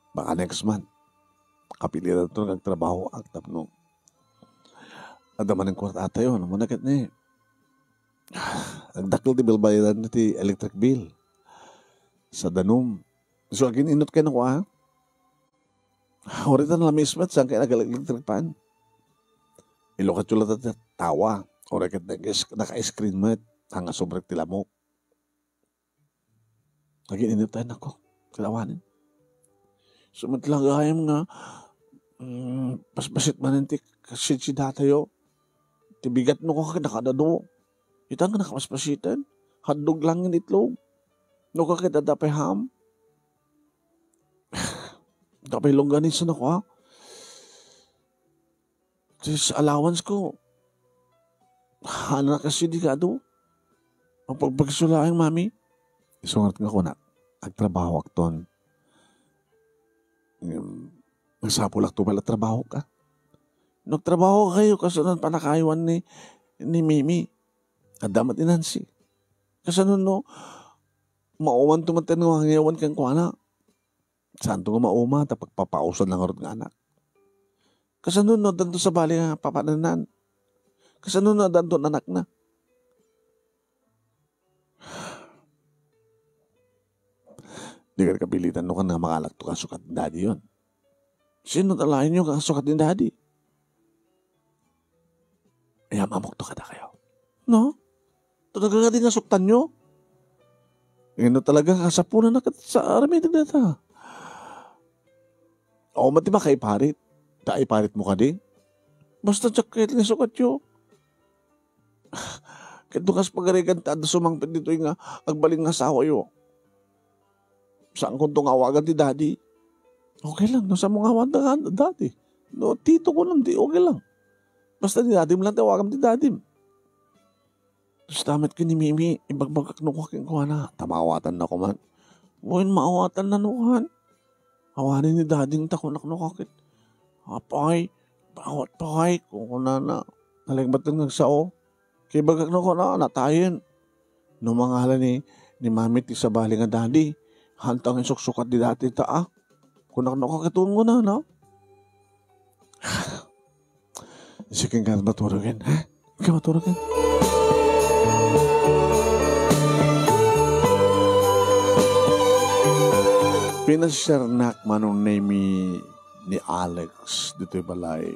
Baka next month, kapilianto nga agtrabahoak tapno adda manen kuartatayo. Ano man ket ni? Agdakkel ti bilbayadan ti electric bill. Sa danum. So, agin-inut kayo na ko, ah? Uray ta nalamiis met, saan kayo nag-electric fan? Ilukatyo latta ti tawa. Uray ket naka-, naka-screen met, haan nga subrek ti lamok. Agin-inut tayo, nako. Kalawanin. So, met la gayam nga, mm, paspasit manen ti kasidsidatayo. Ti bigat no ka nakadado. Ita nga nakapaspasiten. Hotdog lang nga itlog. No ka ket adda pay ham. Tapay longganisa na ko, ha? This allowance ko, hana kasi di ka adu. Ang pagpagso laeng, mami. Isungat nga kuna, agtrabaho akton. Ngem, masapul akto pala trabaho ka. Nagtrabaho kayo, kasano panakaywan ni, ni Mimi. Adda met ni Nancy. Kasano no, mauman to met nga mangiyawan kenkuana. Saan to nga mauma, ta pagpapausan lang ngarud nga anak. Kasano no, addanto sabali nga papanannan. Kasano no, addanto anakna. Di ka kapilitan no kan nga mangalak to kasukat ni daddy yon. Sino talayan yo nga kasukat ni daddy? Ayam amok to kada kayo. No? Talaga nga di nasuktan yo? Ngano talaga nga kasapulan na kat sa aramid data? Awan man ti makaiparit. Ta iparit mo kadi? Basta diak ket nga sukat yo. Ket no kas pagarigan ta adda sumangpet ditoy nga agbalin nga asawa yo. Saan kunto nga awagan ti daddy? Okay lang, no, saan mo nga awagan ti daddy? No, tito ko lang, di okay lang. Basta ti daddy mo lang ti awagan ti daddy. Basta met ken ni Mimi, ibagbagak no kenkuana, ta maawatan na ko man. Wen, maawatan na no kan. Awanen ni daddy ta kunak no kakit. Apay, bawat pakay, kunkunana. Nalengbat nga agsao. Kibagak no kuna, natayen. No mangala ni, ni Mami ti sabali nga daddy, hantang isuksukat di dati ta, ah. Kunak no kakitun ko na, no? Sige nga maturugen, ha? Sige, maturugen. Pinasiarnak Manong Nemi ni Alex ditoy balay.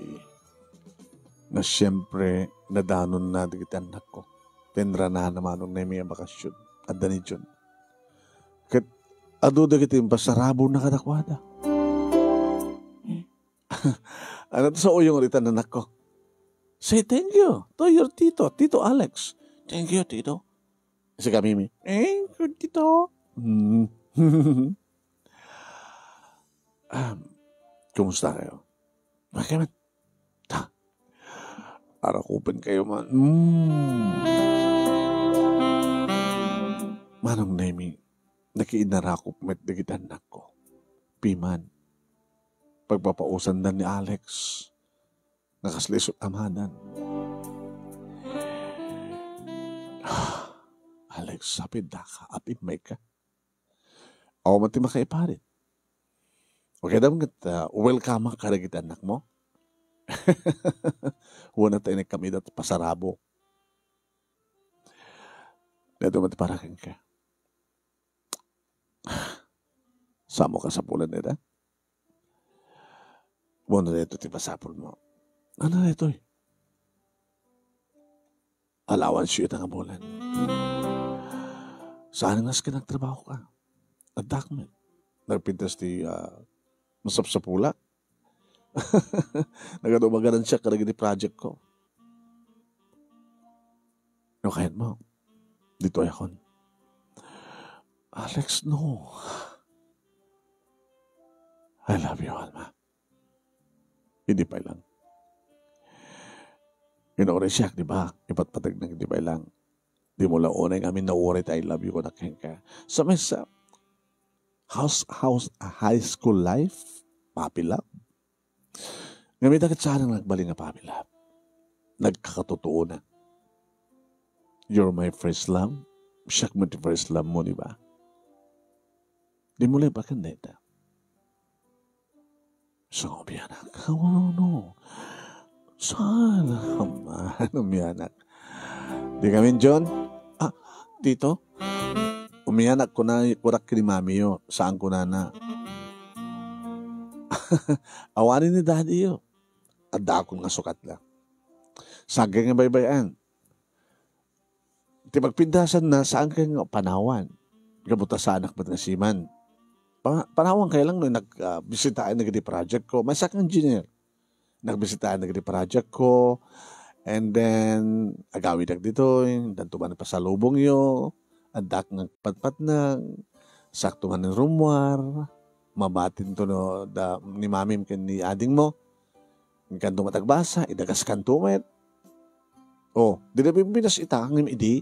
Na siyempre, nadanonna dagiti annakko. Tenrana na Manong Nemi a bakasyon. Adda ni Jun. Ket adu dagiti impasarabona kadakuada. Ano to sa uyong rita, anakko? Say thank you to your tito, Tito Alex. Thank you, Tito. Si Kamimi. Thank you, Tito. Hmm. Ah, kumusta kayo? Okay man. Ta, arakupen kayo man. Mm. Manong Nemi, nakiinarakop met dagiti annakko. Piman, pagpapausandan ni Alex, nakaslisot amadan. Alex, sapid daka, apid may ka. Awan man ti makaiparit. Okay, dam ket, ah, welcome ka kadagiti annakmo. Wen ta inek kami dat pasarabo. Dito man ti para kenka. Samo kasapulan ita? Wen dito ti pasapulmo. Ano dito? Allowance yo ita nga bulan. Saan nga sika nagtrabaho ka? Addak met. Nagpintas ti, ah, masapsapula. Nagadu-, maganansya kadagiti project ko. No, kayat mo. Dito ay akon. Alex, no. I love you, Alma. Idi pay lang. Inuray siak, di ba? Ipatpateg na idi pay lang. Di mo la unay nga amin nauray ta I love you ko na kenka. Sa mesa, house, house, high school life, puppy love. Ngem ita ket saan nga nagbalin nga puppy love. Nagkakatotoo na. You're my first love. Siak met ti first love mo, di ba? Di mo la ibagan dayta. Sa umianak. Awan, no. Saan? Aman, umianak. Di kami, John? Ah, dito? Umianak ko na, kurak ni mami yo. Saan ko na na? Awanin ni daddy yo. Adda akon nga sukat la. Sagay nga baybay-an. Ti pagpindasan na, saan kay nga panawan? Gapu ta saanak met nga siman. Pa-, panawan kay lang no nag, ah, bisitaen dagiti project ko. Maysa nga engineer. Nagbisitaen dagiti project ko. And then, agawidak ditoy. Danto man pasalubong yo. Addak nga patpatnag. Sakto man ni rumwar. mabatinto no da, ni mamim ken ni adingmo. Inkanto met agbasa, idagaskanto met. O, dida Pilipinas ita, ngem idi,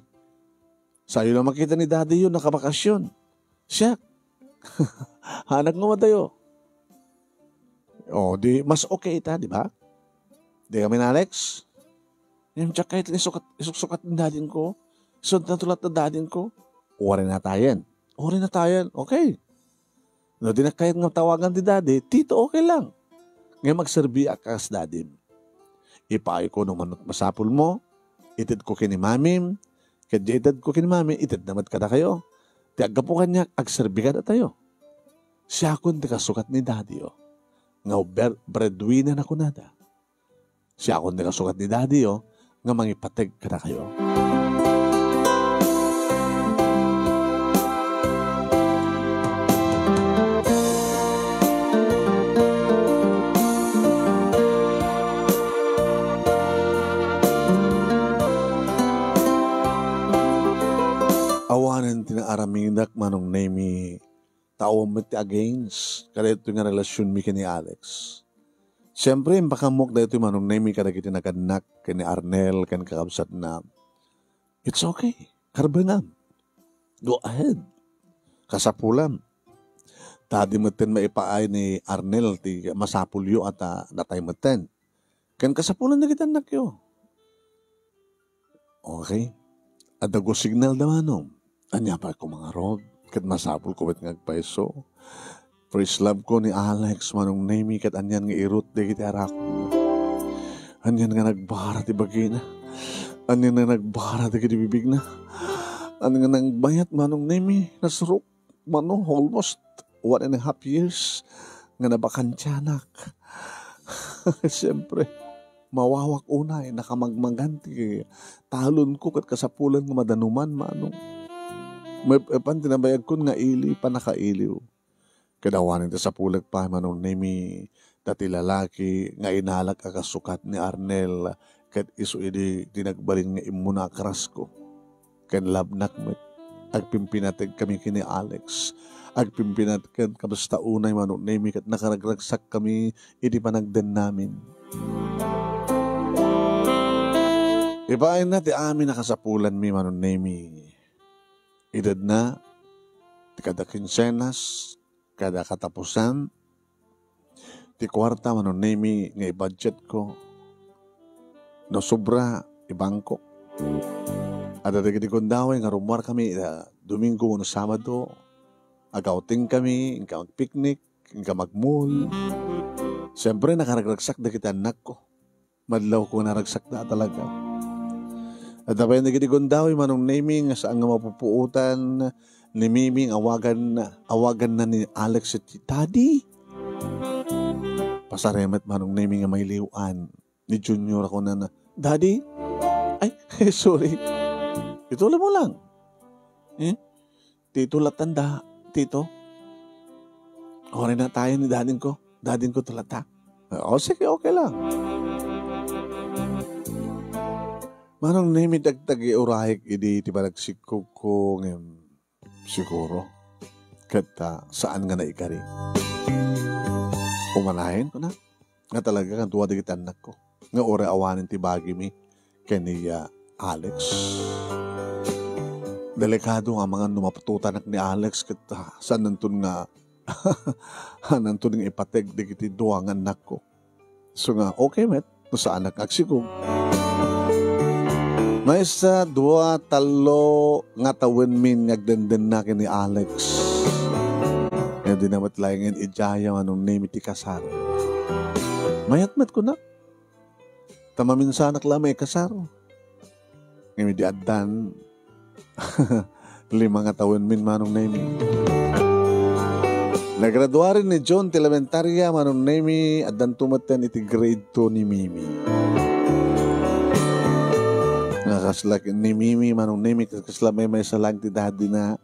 sayo lang makita ni daddy yo, nakabakasyon. Siak. Anak nga matayo. O, di, mas okay ita, di ba? Di kami na, Alex? Ngem diak kayat nga isukat, isuksukat ni daddy ko. Isunto na tulat ni daddy ko. Uray natayen. Uray natayen. Okay. No, dinak kayat nga tawagan ti daddy, tito, okay lang. Ngem agserbiak kas daddy. Ipaayko no mano ti masapulmo, itedko ken ni mamim, ket diay itedko ken ni mami, itedna met kadakayo. Ti aggapu kaniak, agserbi kadatayo. Siakon ti kasukat ni daddy, o. Nga ber-, breadwinner a kunada. Siakon ti kasukat ni daddy, o, nga mangipateg kadakayo. Awanen ti naaramidak, Manong Nemy, ta awan met ti against kadaytoy nga relasionmi ken ni Alex. Siempre, impakaammoak daytoy, Manong Nemy, kadagiti nagannak ken ni Arnel ken kakabsatna. It's okay. Karbengam. Go ahead. Kasapulam. Ta di metten maipaay ni Arnel ti masapulyo a ta natay metten. Ken kasapulan dagiti annakyo. Okay. Adda go signal da, Manong. Ania pay ko mangarod, ket masapulko met nga agpayso. First love ko ni Alex, Manong Nemy, ket anian nga irut dagiti arak. Anian nga nagbara ti bagina. Anian nga nagbara dagiti bibigna. Anian nga nagmayat, Manong Nemy, nasurok. Mano, almost one and a half years nga nabakantianak. Siyempre, mawawak unay, nakamagmagan ti talonko ket kasapulan nga madanuman, Manong. Maep-epan ti nabayagkon nga ili, pannakailiw. Ket awanen ti sapulek pay, Manong Nemy, ta ti lalaki nga inalak a kasukat ni Arnel ket isu idi ti nagbalin nga immuna a crush ko. Ken labnak met, agpimpinateg kami ken ni Alex. Agpimpinateg kasta unay, Manong Nemy, ket nakaragragsak kami iti panagdennamin. Ipaayna ti amin a kasapulanmi, Manong Nemy. Itedna ti kada kinsenas, kada katapusan, ti kuarta, Manong Nemy, nga ibudgetko, no sobra, ibangkok. Adda dagiti gundaway nga rummuarkami, ah, Domingo wenno Sabado, ag-outing kami, inka mag-picnic, inka mag-mall. Siyempre, nakaragragsak dagiti annakko. Madlawko nga naragsakda a talaga. Adda pay dagiti gundaway, Manong Nemy, nga saan nga mapupuotan ni Mimi nga awagan, awaganna ni Alex iti, "Daddy?" Pasaremet, Manong Nemy, nga mailiw-an ni Junior a kunana, "Daddy?" Ay, sorry. Itulemo lang. Eh? Tito latta da, tito. Uray natayen ni daddy ko. Daddy ko to latta. O, sige, okay lang. Manong Nemy, dagdagi urayek idi ti panagsikog ko ngem siguro. Ket, ah, saan nga naikari. Umanayen ko na. Nga talaga, kan dua dagiti annakko. Nga uray awanen ti bagimi ken ni, ah, Alex. Delikado nga amangan no mapututanak ni Alex ket, ah, saannanton nga, saannanton nga ipateg dagiti dua nga annakko. So nga, okay met, no saanak nga agsikog. Maysa, dua, tallo nga tawenmin nga agdendenna ken ni Alex. Nga di na met laengen idiay a Manong Nemy ti kasar. Mayat met kunak. Ta maminsanak la maikasar. Ngem idi addan, lima nga tawenmin, Manong Nemy. Nagraduaren ni John ti elementaria, Manong Nemy, addanto metten iti grade two ni Mimi. Nga kasla ni Mimi, Manong Nemy, kas-, kasla maymaysa laeng ti daddy na,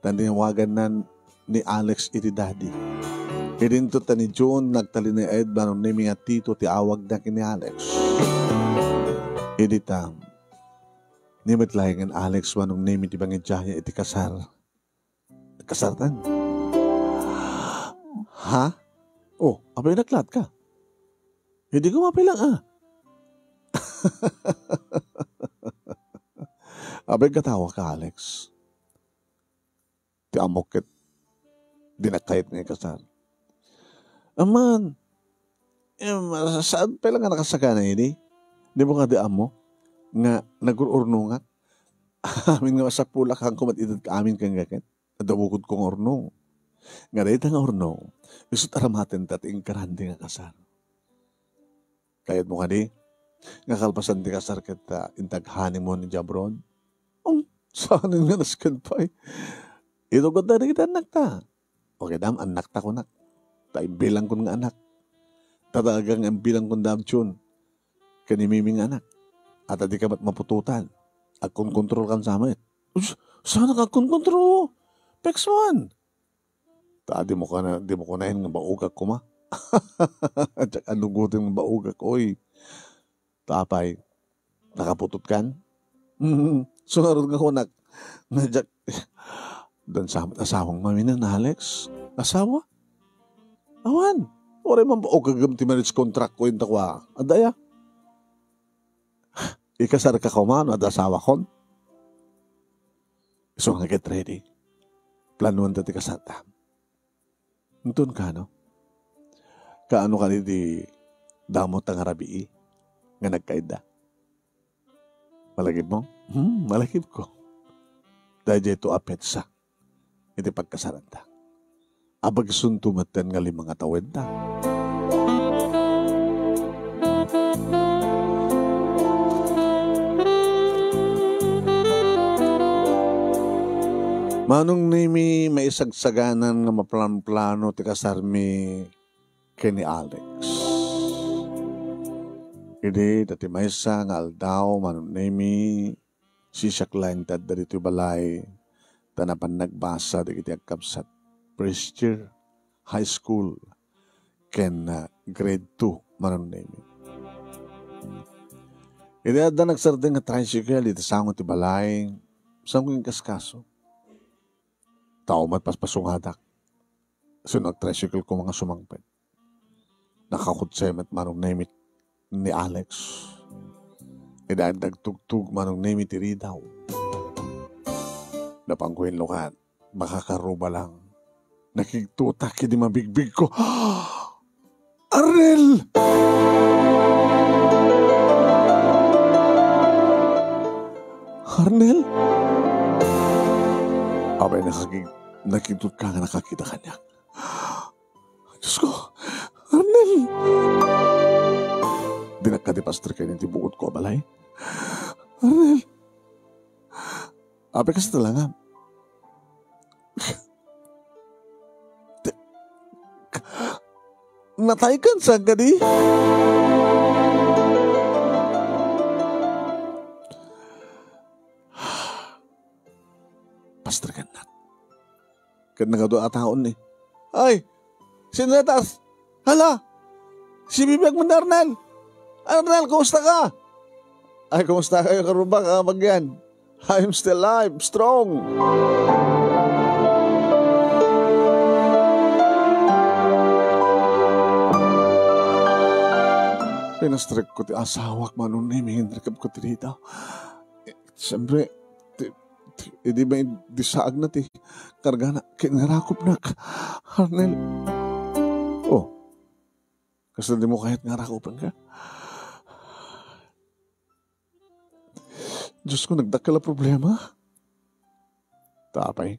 ta tinawagannan ni Alex iti daddy. Idinto ta ni John nagtalinaed, Manong Nemy, nga Tito ti awagna ken ni Alex. Idi ta, ni met laengen Alex, Manong Nemy, ti pangidiayna iti kasar. Kasartan. Ha? Oh, apay, naklat ka? Hindi ko mapilang, ah. Apay, katawa ka, Alex. Ti ammok ket dinak kayat nga ikasar. Aman, em, saan pay la nga nakasagana idi? Dimo kadi ammo nga nagur-urnongak? Amin nga masapulak, haanko met itedka amin kenka ket. Adda bukodko nga urnong. Nga dayta nga urnong, isu't aramatenta ti inkarandi nga kasar. Kayatmo kadi nga kalpasan ti kasar ket, ah, intag honeymoon idiay abroad? Um, saanen nga nasken pay. Itugod dagiti annakta. O, kidam, annakta kunak. Ta imbilangkon nga anak. Ta talaga nga imbilangkon da Abchon ken ni Mimi nga anak. At adika met maputotan. Agkonkontrolkan sa met. Us, saan nga agkonkontrol? Peksman. Ta dimo kana, dimo kunaen nga baogak koma. Diak anugoten nga baogak, oy. Ta apay, nakaputotkan? Mm, so ngarud nga kunak, nga diak, dan sa met asawang maminen, Alex? Asawa? Awan. Uray man baogak gayam ti marriage contract ko, inta kua. Adda aya? Ikasarka koma no adda asawakon? Isu nga get ready. Planuanta ti kasarta. Inton kano? Kaano kadi ti damo ta nga rabii nga nagkaidda? Malagipmo? Hmm, malagipko. Daydiay to a petsa iti pagkasaranta. Abagsunto metten nga lima nga tawenta. Manong Nemi, maisagsaganan nga maplanplano ti kasarmi ken ni Alex. Idi dati maysa nga aldaw, Manong Nemi, siak laeng ti adda ditoy balay, ta napan nagbasa dagiti agkabsat, first year, high school, ken, ah, grade two, Manong Nemi. Idi adda nagsardeng nga tricycle iti sango ti balay, saanko inkaskaso. Tao met paspasungadak. Isu nga agtricycle koma nga sumangpet. Nakakutsay met Manong Nemi ni Alex. Idi nagtugtog Manong Nemi ti ridaw, napanko inlukat, makakaruba lang. Nakigtutak idi mabigbigko. Arnel! Arnel? Apay, nakakig-, nakigtutka nga nakakita kaniak. Diyos ko, Arnel! Dinak kadi pastreken iti bukodko a balay. Arnel! Apay, kasta la nga. Te-, nataykan sa kadi? Pastreken nak. Ket nagadu a taon ni. Ay, sino dayta? Hala, si bibiag man ni Arnel. Arnel, kumusta ka? Ay, kumusta kayo, karubak, ah, bagyan? I'm still alive, strong. Pinastrek ko ti asawak, Manong Nemi, inrikab ko ti dita. Siyempre, ti, ti, idi may disaag na ti kargana, ket ngarakopnak, Arnel. Oh, kasla dimo kayat nga rakupenka? Diyos ko, nagdakkel a problema. Ta apay?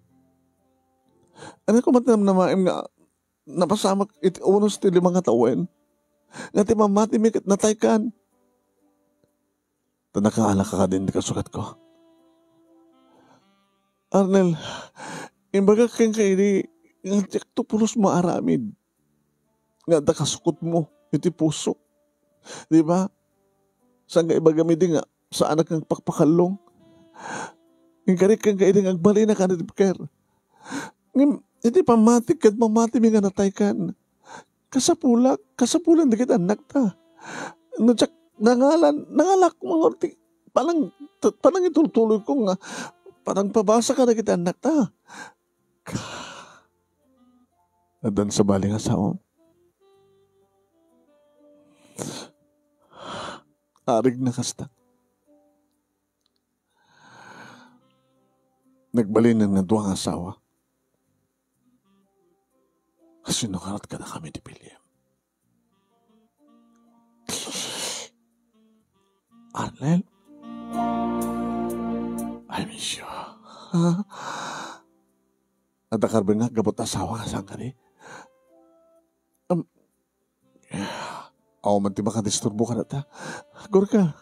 Ania koma ti namnamaem nga napasamak iti unos ti lima nga tawen? Nga ti mammatimi ket nataykan? Ta nakaala ka kadin ti kasukatko. Arnel, imbagak kenka idi nga diakto pulos maaramid nga adda kasukotmo iti pusok. Di ba? Saan nga ibagam idi nga saanak nga agpakpakallong? Inkarik kenka idi nga agbalinaka iti pker. Ngem iti pammatik ket mammatimi nga nataykan. Kasapulak, kasapulan dagiti annakta. No diak nangalan, nangalak manguti, panang, panangitultuloyko nga panangpabasa kadagiti annakta. Addan sabali nga asawam? Arigna kasta. Nagbalinen nga dua nga asawa. Kasino karat kadakami ti piliem? Arnel? I miss you. Ha? Adda karbengngak gapu ta asawa nga saan kadi? Am, awan man ti makadisturbo kadata. Agurka.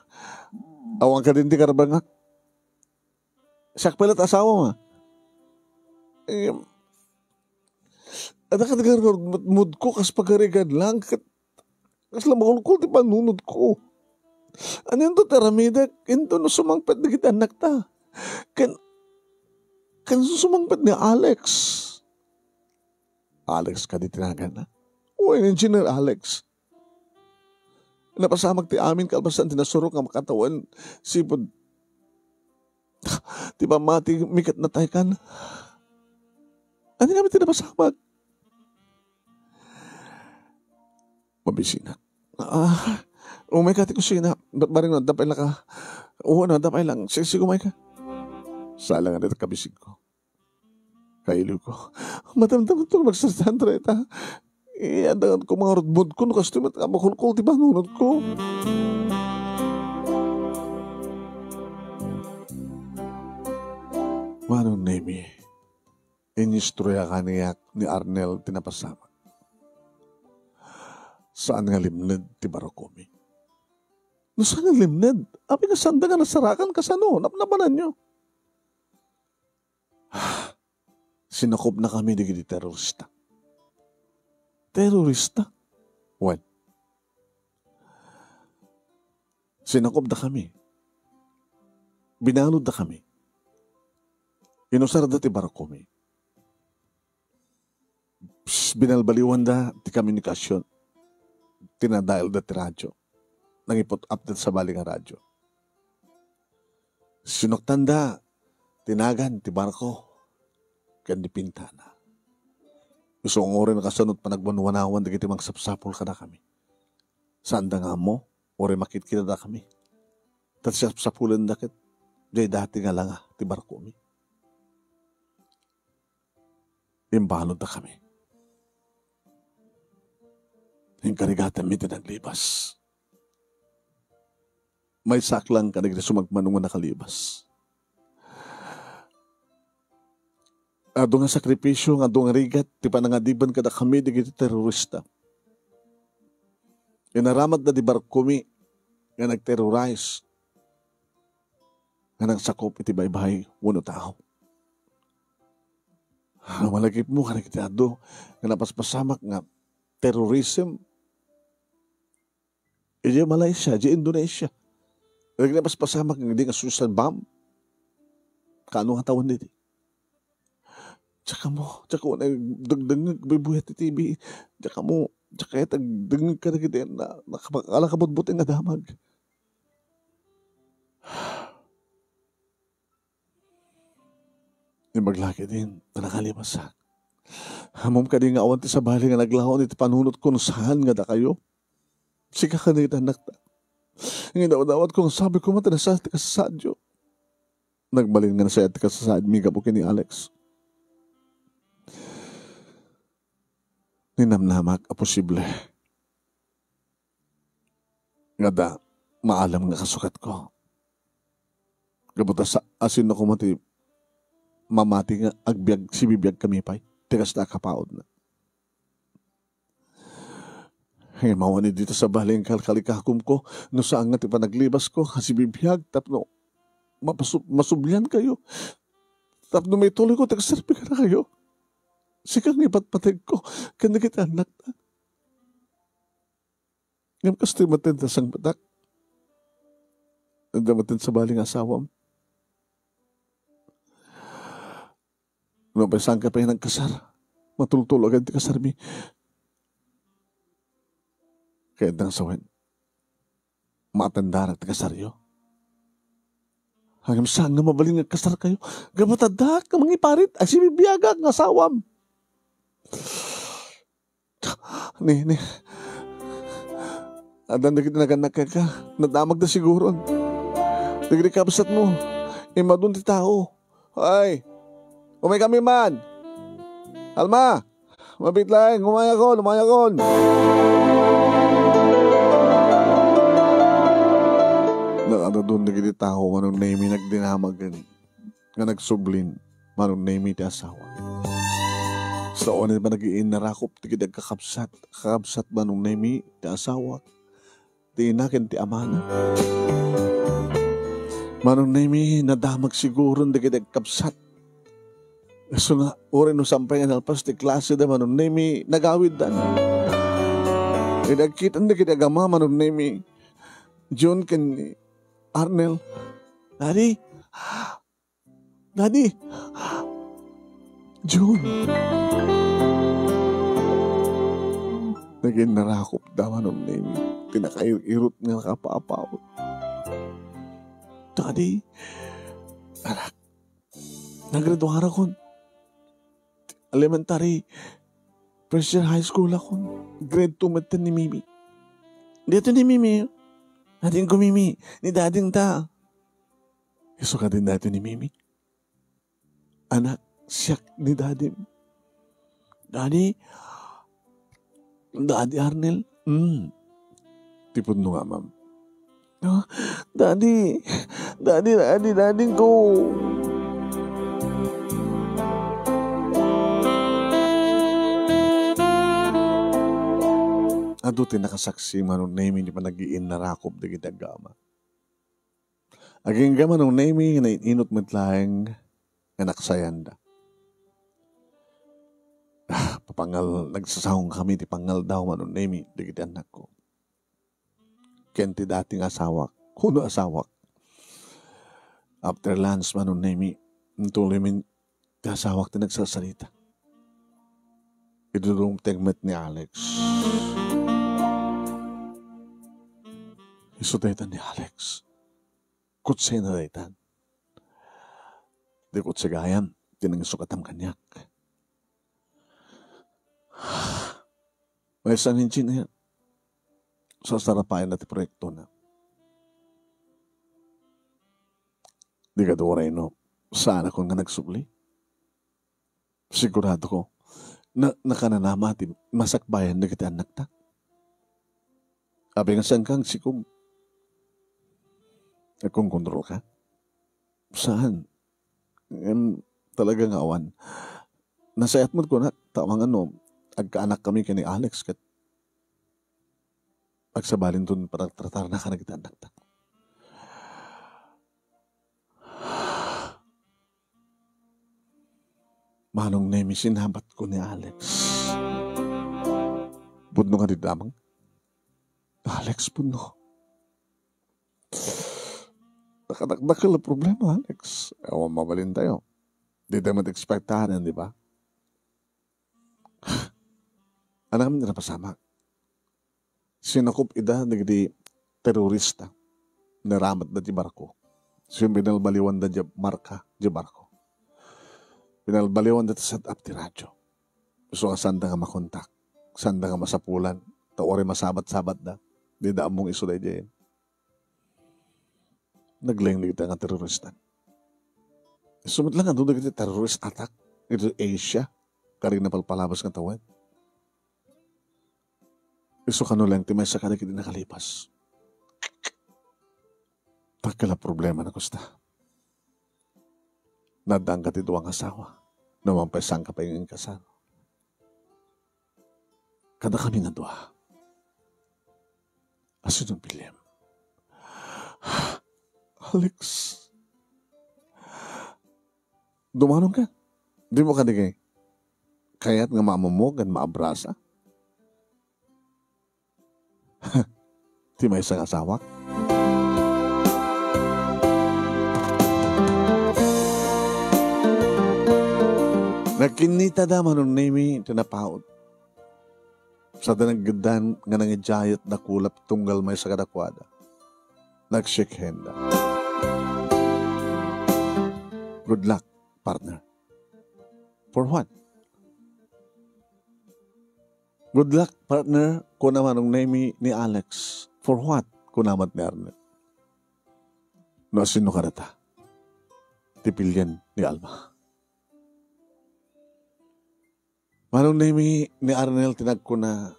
Awan kadin ti karbengngak. Siak pay la't asawam, a. Em, adda kadi nga mood ko kas pagarigan lang, ket kasla makulkol ti panunotko. Anianto ti aramidek? Inton no sumangpet dagiti annakta? Ken, ken sumangpet ni Alex? Alex kadi ti naganna? Wen, Engineer Alex. Napasamak ti amin kalpasan ti nasurok nga makatawen sipud ti pammatimi ket nataykan. Ania ngamin ti napasamak? Mabisinak. Ah, umayka ti kusina. Bat bareng no, adda pay la ka. Oo, no, adda pay lang. Sige, sige, umayka. Saan lang nga dita kabisigko. Kailiwko. Madamdamto nga magsasandra ita. Iyadangan ko nga rudmod ko no kastoy met nga makulkol ti panunotko. Manong Nemi, inistorya kaniak ni Arnel ti napasamak. Saan nga limned ti barkomi. No saan nga limned, apay nga saanda nga nasarakan, kasano? Napnapananyo? Sinakopnakami dagiti terorista. Terorista? Wen. Sinakopdakami. Binaluddakami. Inusarda ti barkomi. Pss, binalbaliwanda ti komunikasion. Tinadaelda ti radio. Nangiput-apda sabali nga radio. Sinuktanda ti nagan ti barko ken ni pintana. Isu nga uray nakasano ti panagwanwanawan dagiti mangsapsapul kadakami. Saanda nga ammo, uray makitkitadakami. Ta ti sapsapulenda ket diay dati nga langa ti barkomi. Imbaluddakami. Inkarigatanmi ti naglibas. Maysak lang kadagiti sumagmamano nga nakalibas. Adu nga sakripisio nga adu nga rigat ti panangadiben kadakami dagiti terorista. Inaramatda ti barkomi nga nagterrorize nga nagsakop iti baybay wenno tao. Malagipmo kadagiti adu nga napaspasamak nga terrorism idiay Malaysia, idiay Indonesia. Dagiti napaspasamak nga idi nga suicide bomb. Kaano nga tawen idi? Diak ammo, diak unay dengdengngeg buybuyat ti T V. Diak ammo, diak kayat agdengngeg kadagiti na, nakalakabutbut nga damag. Imbag la ketdin, ta nakalibasak. Ammom kadi nga awan ti sabali nga naglaon iti panunotko no saan nga dakayo? Sika ken dagiti annakta. Nga idawdawatko nga sabi koma ti nasayaat ti kasasaadyo. Nagbalin nga nasayaat ti kasasaadmi gapu ken ni Alex. Ninamnamak a posible nga adda maalam nga kasukatko. Gapu ta sa-, asino koma ti mamati nga agbiag, sibibiag kami pay ti kasta a kapaudna. Ay, mawan idi ta sabali nga kalkalikakumko, no saan nga ti panaglibasko, a sibibiag, tapno mapasu-, masubliankayo, tapno maitulonko ti agserbi kadakayo. Sika nga ipatpategko, ken dagiti annakta. Ngem kastoy met ti sangpetak. Adda met sabali nga asawam. No, pay saanka pay nagkasar, matultulogan ti kasarmi. Kayatna nga sawen, maatendarak ti kasaryo. Ngem saan nga mabalin nga agkasarkayo. Gapu ta addaak nga mangiparit a sibibiagak nga asawam. Nini, addan dagiti nagannak kenka, nadamagda siguron. Dagiti kabsatmo, immadun ti tao. Ay, umaykami man. Alma, mabiit laeng, umayakon, umayakon. Nakaadun dagiti tao, Manong Nemi, nagdinamag nga nagsublin, Manong Nemi, ti asawa. Sao ni panagiinnarakop dagiti agkakabsat, kakabsat, Manong Nemi, ti asawa, ti ina ken ti amana. Manong Nemi, nadamag siguron dagiti agkabsat. Isu nga, uray no saan pay nga nalpas ti klase da, Manong Nemi, nagawiddan. Idi agkitan dagiti agama, Manong Nemi, Jun ken ni Arnel. Daddy, Daddy! Jun! Nagin narakop da, Manong Nemi. Pinakair-irot nga nakapapaut. Daddy, anak, naggraduarakon. Elementary, first year high school akon. Grade two metten ni Mimi. Dito ni Mimi. Natin ko Mimi. Ni dading ta. Isu kadin daytoy ni Mimi. Anak, siak ni Daddy. Daddy? Daddy Arnel? Hmm. Ti pudno nga amam. Ah, Daddy! Daddy, Daddy, Daddy ko! Adu ti nakasaksi, Manong Nemi, ni panagiinnarakop dagiti agama. Agingga, Manong Nemi, nga nain-inut met laeng nga naksayanda. Ah, papangal, nagsasaongkami ti pangaldaw, Manong Nemi, dagiti annakko. Ken ti dati nga asawak, huno asawak. After lunch, Manong Nemi, intuloymi ti asawak ti nagsasarita. Idi dumteng met ni Alex. Isu dayta ni Alex. Kutsena daytan. Di kutse gayam ti nangisu-, katam kaniak. Maysa nga engineer. Sasarapayan na ti proyektona. Di kadi uray no saanakon nga nagsubli. Sigurado ko, na, nakananama ti masakbayan dagiti annakta. Apay nga saanka agsikom? Agkonkontrolka? Saan? Ngem, talaga nga awan. Nasayaat met kunak, ta amangan no agkaanakkami ken ni Alex ket agsabalinton panagtratarna kadagiti annakta. Manong Nemi, sinabatko ni Alex. Pudno nga di damag. Alex, pudno. Nakadakdakkel a problema, Alex. Awan mabalintayo. Di tayo mat-expectahan, di ba? Ania ngamin ti napasamak? Sinakop ida dagiti terorista. Naramatda ti barko. Isu pinalbaliwanda diay marka diay barko. Pinalbaliwanda ti set-up ti radio. Isu nga saanda nga makontak. Saanda nga masapulan. Ta uray masabat-sabatda. Dida ammong isu daydiay. Nagleng dagiti nga terorista. Isu met laeng adu dagiti terrorist attack iti Asia, kadagiti napalpalabas nga tawen. Isu kano laeng ti maysa kadagiti nakalipas. Dakkel a problema na kasta. Naaddaanka ti dua nga asawa. No man pay saanka pay nga inkasar. Kadakami nga dua. Asino piliam? Alex. Dumanon ka? Di mo kadi kay kayat nga maammo ken maabrasa? Ti maysa nga asawak? Nagkinnita da, Manong Nemi, ti napaut. Sada naggeddan nga nangidiayat dakula tunggal maysa kadakuada. Nag-shake hand da. Good luck, partner. For what? "Good luck, partner," kuna Manong Nemy ni Alex. "For what?" kuna met ni Arnel. No asino kadata ti pilien ni Alma. Manong Nemy, ni Arnel ti nagkuna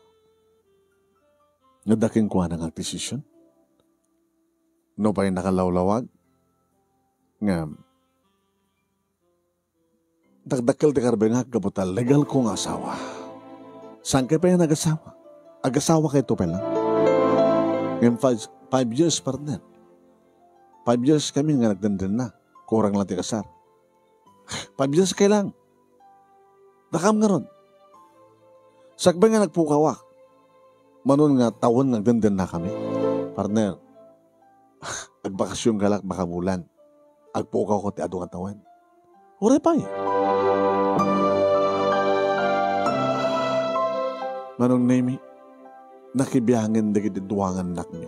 nga adda kenkuana nga agdesisyon. Nupay nakalawlawag, ngem dakdakkel ti karbengak gapu ta legalko nga asawa. Saankay pay a nagasawa. Agasawakayto pay laeng. Ngem five, five years, partner. Five years kami nga nagdendenna. Kurang lang ti kasar. Five years kay lang. Dakam ngarud. Sakbay nga nagpukawak. Mano nga tawen nga agdendennakami. Partner, agbakasionka la, bakabulan. Agpukawko ti adu nga tawen. Uray pay. Manong Nemy, nakibiangen dagiti dua nga annakmi.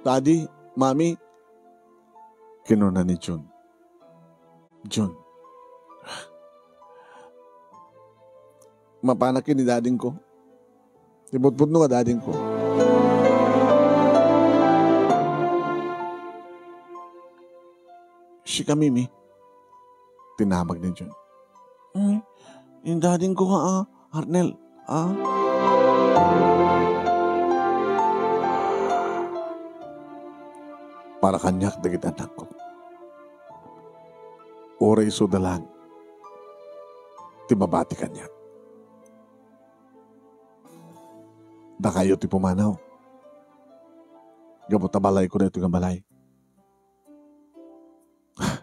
"Daddy, Mami," kinuna ni Jun. "Jun, mapanak ken ni dadingko. Ti putputno nga dadingko. Sika, Mimi," tinamag ni Jun. "Hmm? Ni dadingko nga, ah, Arnel, ah?" "Para kaniak dagiti annakko. Uray isuda laeng ti mabati kaniak. Dakayo ti pumanaw. Gapu ta balayko daytoy nga balay.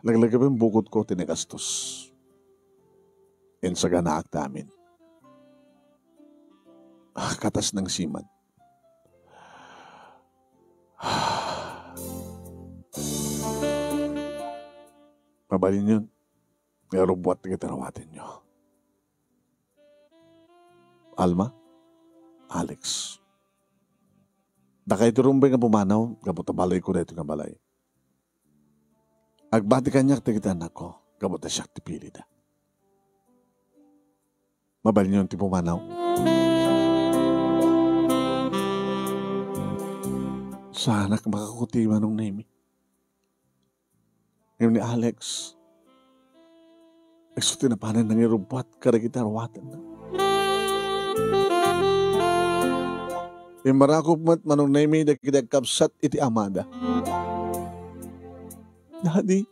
Laglagipen bukotko ti nagastos. Insaganaak ti amin. Ah, katas nangsiman. Mabalinyon nga irubbuat dagiti aruatenyo. Alma, Alex, dakayto rumbeng nga pumanaw gapu ta balayko daytoy nga balay. Agbati kaniak dagiti annakko gapu ta siak ti pilida. Mabalinyon ti pumanaw." Saanak makakuti, Manong Nemy. Ngem ni Alex, isu ti napanen nangirubbuat kadagiti aruatenna. Immarakop met, Manong Nemy, dagiti agkabsat iti amada. "Daddy,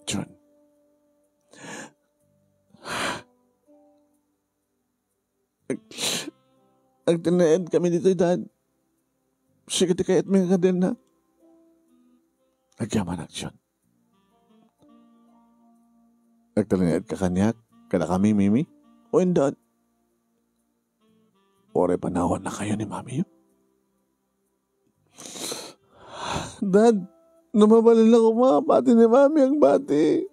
Jun, ag-, agtalinaedkami ditoy, Dad. Sika ti kayatmi nga kadenna." "Agyamanak, Jun. Agtalinaedka kaniak, kadakami, Mimi?" "Wen, Dad." "Uray panawannakayo ni Mamiyo." "Dad, no mabalin la koma, pati ni Mami agbati.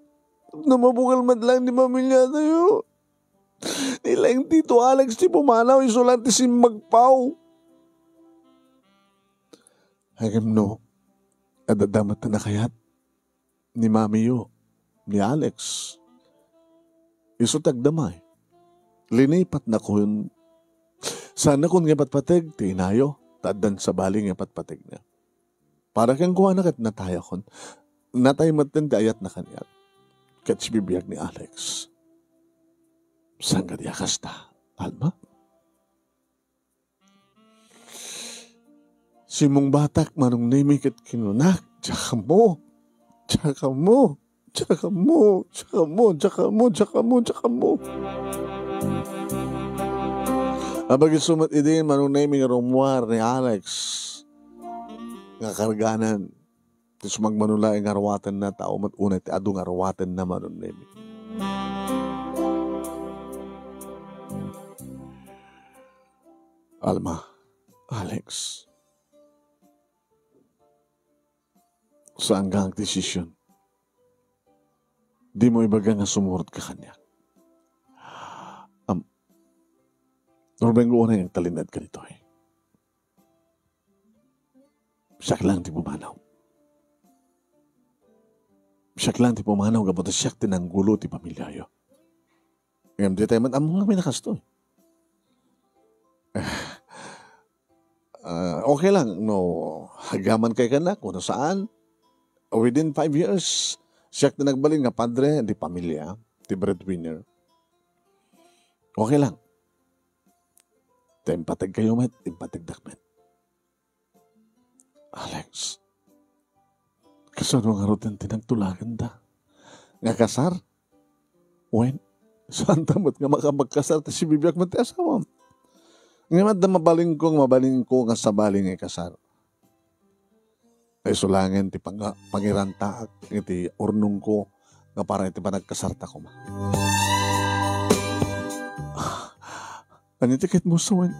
No mabukel met laeng ti pamiliatayo, ni laeng Tito Alex ti pumanaw, isu laeng ti simmagpaw." "Ngem no adda met a nakayat ni Mamiyo, ni Alex, isu ti agdamay. Linipatnakon, saannakon nga ipatpateg ti inayo, ta addan sabali nga ipatpategna. Para kenkuana ket natayakon, natay metten ti ayatna kaniak, ket sibibiag ni Alex." "Saan kadi a kasta, Alma?" Simmungbatak, Manong Nemy, ket kinunak, "Diak ammo, diak ammo, diak ammo, diak ammo, diak ammo, diak ammo, diak ammo." Apag-isu met idi, Manong Nemy, nga rummuar ni Alex nga karganan ti sumagmamano laeng nga aruatenna, tao met unay ti adu nga aruatenna, Manong Nemy. "Alma, Alex, saanka nga agdesisyon. Dimo ibaga nga sumurotka kaniak. Am, rumbengko unay nga agtalinaedka ditoy. Siak laeng ti pumanaw. Siak laeng ti pumanaw gapu ta siak ti nanggulo ti pamiliayo. Ngem di tayo man ammo nga minakastoy. Ah, okay lang no agyamankay kennak, no saan. Within five years, siak ti nagbalin nga padre di pamilya, ti breadwinner. Okay lang. Ta impateg kayo met, impateg dak met. Alex, kasano ngaruden ti nagtulagenda? Nga kasar? Wen, saanta met nga makapagkasar ta sibibiag met ti asawam. Ngem adda mabalinko, mabalinko nga sabali nga ikasar. Ay, isu laengen ti panga-, pangirantaak iti urnongko nga para iti panagkasarta koma. Ania ti kayatmo sawen?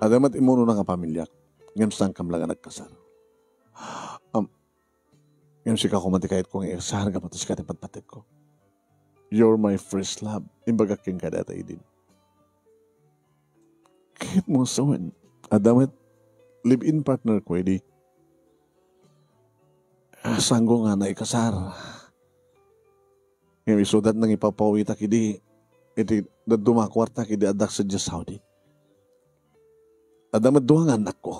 Adda met immunona nga pamiliak, ngem saankam la nga nagkasar. Am, ngem sika koma ti kayatko nga ikasar gapu ta sika ti patpategko. You're my first love. Imbagak kenka dayta idin. Kayatmo sawen, adda met live-in partner ko idi. Ah, saanko nga naikasar. Ngem isuda ti nangipapawitak idi, iti dadduma a kuarta idi addak sadiay Saudi. Adda met dua nga annakko.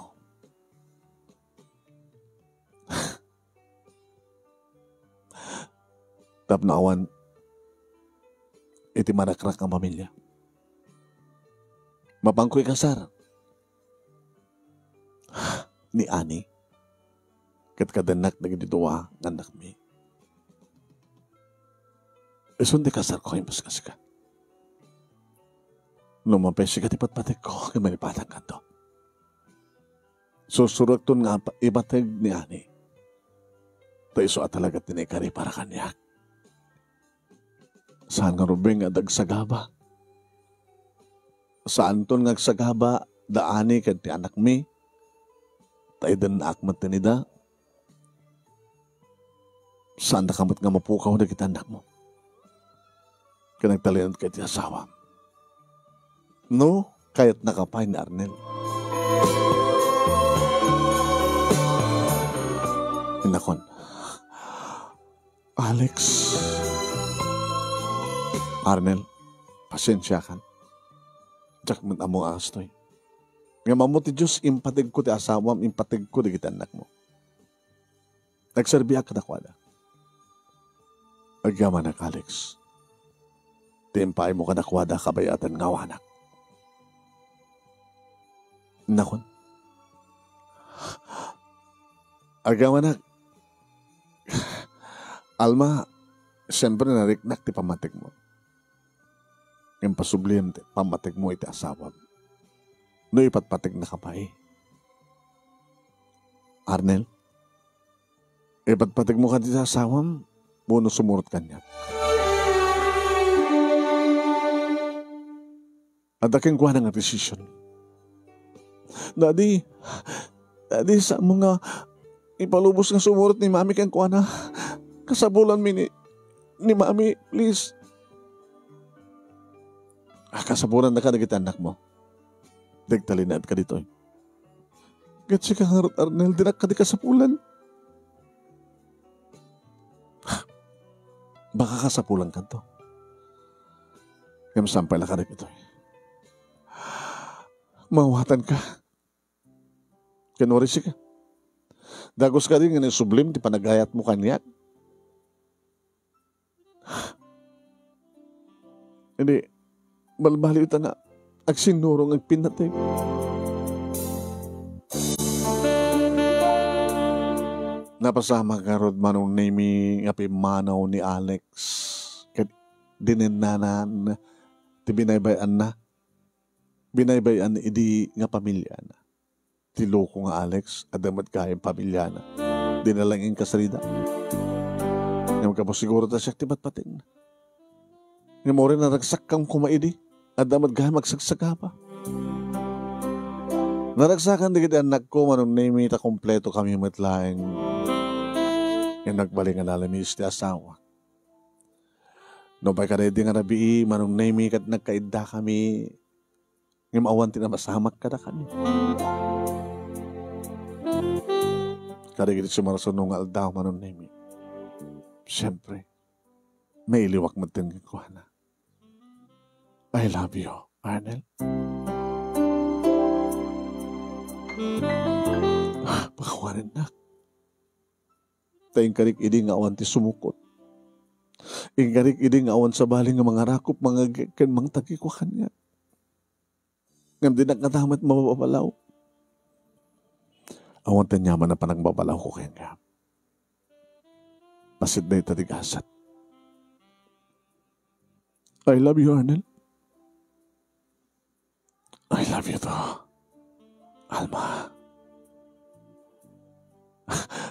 Tapno awan iti manakrak nga pamilya. Mapanko ikasar ni Ani ket kadennak dagiti dua nga annakmi. Isun ti kasarko imbes nga sika. No mapay sika ti patpategko ket malipatankanto. Sursurekton nga apa-, ipateg ni Ani. Ta isu a talaga ti naikari para kaniak. Saan nga rubeng nga dagsagaba. Saanton nga agsagaba da Ani ken ti annakmi. Ta idennaak met ti nida. Saandaka met nga mapukaw dagiti annakmo. Ken agtalinaedka iti asawam. No, kayatnaka pay ni Arnel. Innakon, Alex. Arnel, pasensiakan. Diak met ammo nga kastoy. Ngem ammo ti Dios, impategko ti asawam, impategko dagiti annakmo. Nagserbiak kadakuada. Agyamanak, Alex. Ti impaaymo kadakuada, kabayatan nga awanak. Nakon. Agyamanak. Alma, siyempre, nariknak ti pammategmo. Ngem pasubliem ti pammategmo iti asawam. No ipatpategnaka pay. Arnel, ipatpategmo kadi ti asawam, wenno sumurot kaniak. Adda kenkuana nga desisyon. Daddy, Daddy, saanmo nga ipalubos nga sumurot ni Mami kenkuana? Kasapulanmi ni, ni Mami, please. Ah, kasapulannaka dagiti annakmo. Dagtalinaedka ditoy. Ket sika ngarud, Arnel, dinak kadi kasapulan. Baka kasapulankanto. Ngem saan pay la kadagitoy. Maawatanka. Ken uray sika. Dagus kadi nga naisublim ti panagayatmo kaniak. Idi, balbaliw ta nga agsinnurong agpinnateg. Napasamak ngarud, Manong Nemy, nga pimmanaw ni Alex ket dinennanan ti binaybay-anna. Binaybay-an idi nga pamiliana. Ti loko nga Alex, adda met gayam pamiliana. Di na lang inkasarida. Ngem gapu siguro ta siak ti patpategna. Ngem uray naragsakkam koma idi, adda met gayam agsagsagaba. Naragsakan dagiti annakko, Manong Nemy, ta kompleto kami met laeng. Ngem nagbalin nga nalamis ti asawak. Nupay kadaydi nga rabii, Manong Nemy, ket nagkaiddakami, ngem awan ti napasamak kadakami. Kadagiti sumarsuno nga aldaw, Manong Nemy, siempre, mailiwak met kenkuana. I love you, Arnel. Pakawanennak. Ta inkarik idi nga awan ti sumukot. Inkarik idi nga awan sabali nga mangarakop, mangagek ken mangtagikuan niya. Ngem dinak ngata met mababalaw. Awan ti aniaman a panagbabalawko kenka. Bassit dayta ti gasat. I love you, Arnel. I love you too, Alma.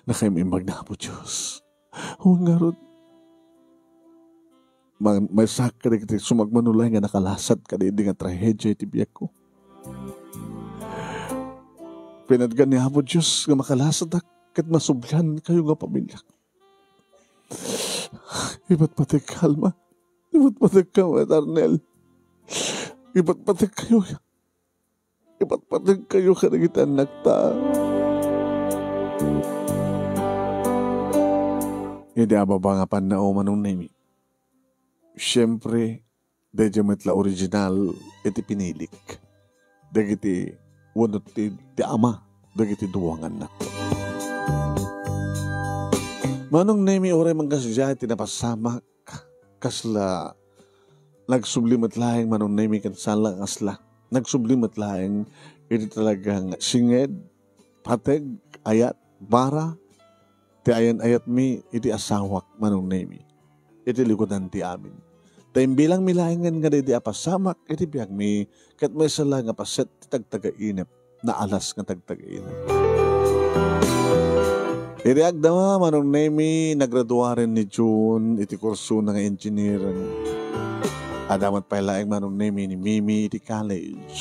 Nakaimbag na, Apo Diyos. Wen ngarud, ma-, maysaak kadagiti sumagmamano laeng nga nakalasat kadagidi nga trahedia iti biagko. Pinadgan ni Apo Diyos nga makalasatak ket masubliankayo nga pamiliak. Ipatpategka, Alma. Ipatpategka, Arnel. Ipatpategkayo. Ipatpategkayo kadagiti annakta. Idi ababa nga pannao, Manong Nemi, siempre, daydiay met la original iti pinilik dagiti wenno ti, ti ama dagiti dua nga annakko. Manong Nemi, uray man kasdiay ti napasamak, kasla nagsubli met laeng, Manong Nemi, ken saan la kasla. Nagsubli met laeng iti talagang singed, pateg, ayat, bara, ti ayan-ayatmi iti asawak, Manong Nemi, iti likudan ti amin. Ta imbilangmi laengen nga daydi a pasamak iti biagmi, ket maysa la nga paset ti tagtagainep, naalas nga tagtagainep. Iti agdama, Manong Nemi, nagraduaren ni June iti kursona nga engineering. Adda met pay laeng, Manong Nemi, ni Mimi iti college.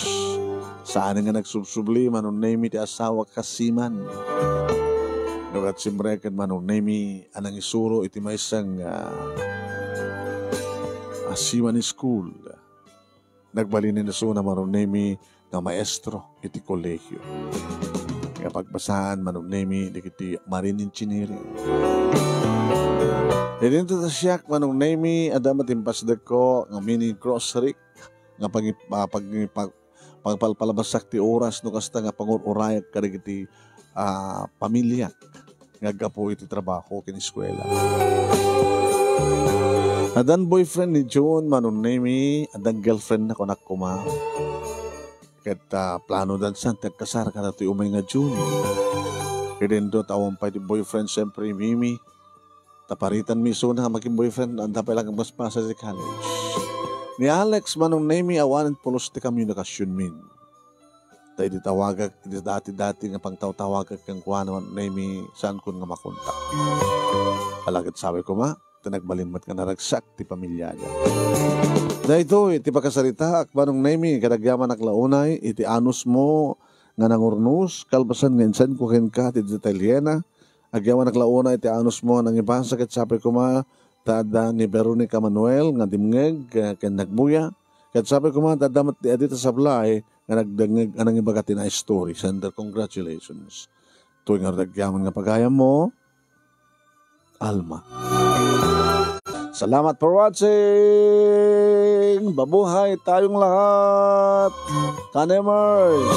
Saan nga nagsubsubli, Manong Nemi, ti asawa kas seaman. No ket siempre ket, Manong Nemi, a nangisuro iti maysa nga, ah, seaman school. Nagbalin ni isuna, Manong Nemi, nga maestro iti kolehiyo. Nga pagbasaan, Manong Nemi, dagiti marine engineering. Idinto ta siak, Manong Nemi, adda met impasdekko nga mini grocery nga pangi-, ah, pangi-, pag-, pagpalpalabassak ti oras no kasta nga pangur-urayak kadagiti, ah, pamiliak nga aggapu iti trabaho ken eskuela. Addan boyfriend ni June, Manong Nemi, addan girlfriend na kunak koma. Ket, ah, plano dan san ti agkasar kada ti umay nga June. Idinto ta awan pay ti boyfriend, siyempre, Mimi. Ta paritan mi isuna nga maging boyfriend, adda pay lang agpaspasa ti college. Ni Alex, Manong Nemi, awanen pulos ti komunikasionmin. Ta idi tawagak, idi dati-dati nga pangtawtawagak kenkuana, Manong Nemi, saankon nga makontak. Ala ket sabi koma, ta nagbalin met nga naragsak ti pamiliada. Daytoy ti pakasaritaak, Manong Nemi, ket agyamanak la unay iti anusmo nga nangurnos, kalpasan nga insenko kenka ti detalyena, agyamanak la unay iti anusmo a nangibasa ket sapay koma ta adda ni Veronica Manuel nga dimngeg, eh, ken nagbuya. Ket sapay koma ta adda met ti adi ta sablay nga nagdengngeg a nangibaga ti nice story. Sender, congratulations. Toy ngarud agyaman nga pagayammo, Alma. Salamat for watching! Mabuhay tayong lahat! Kanemers!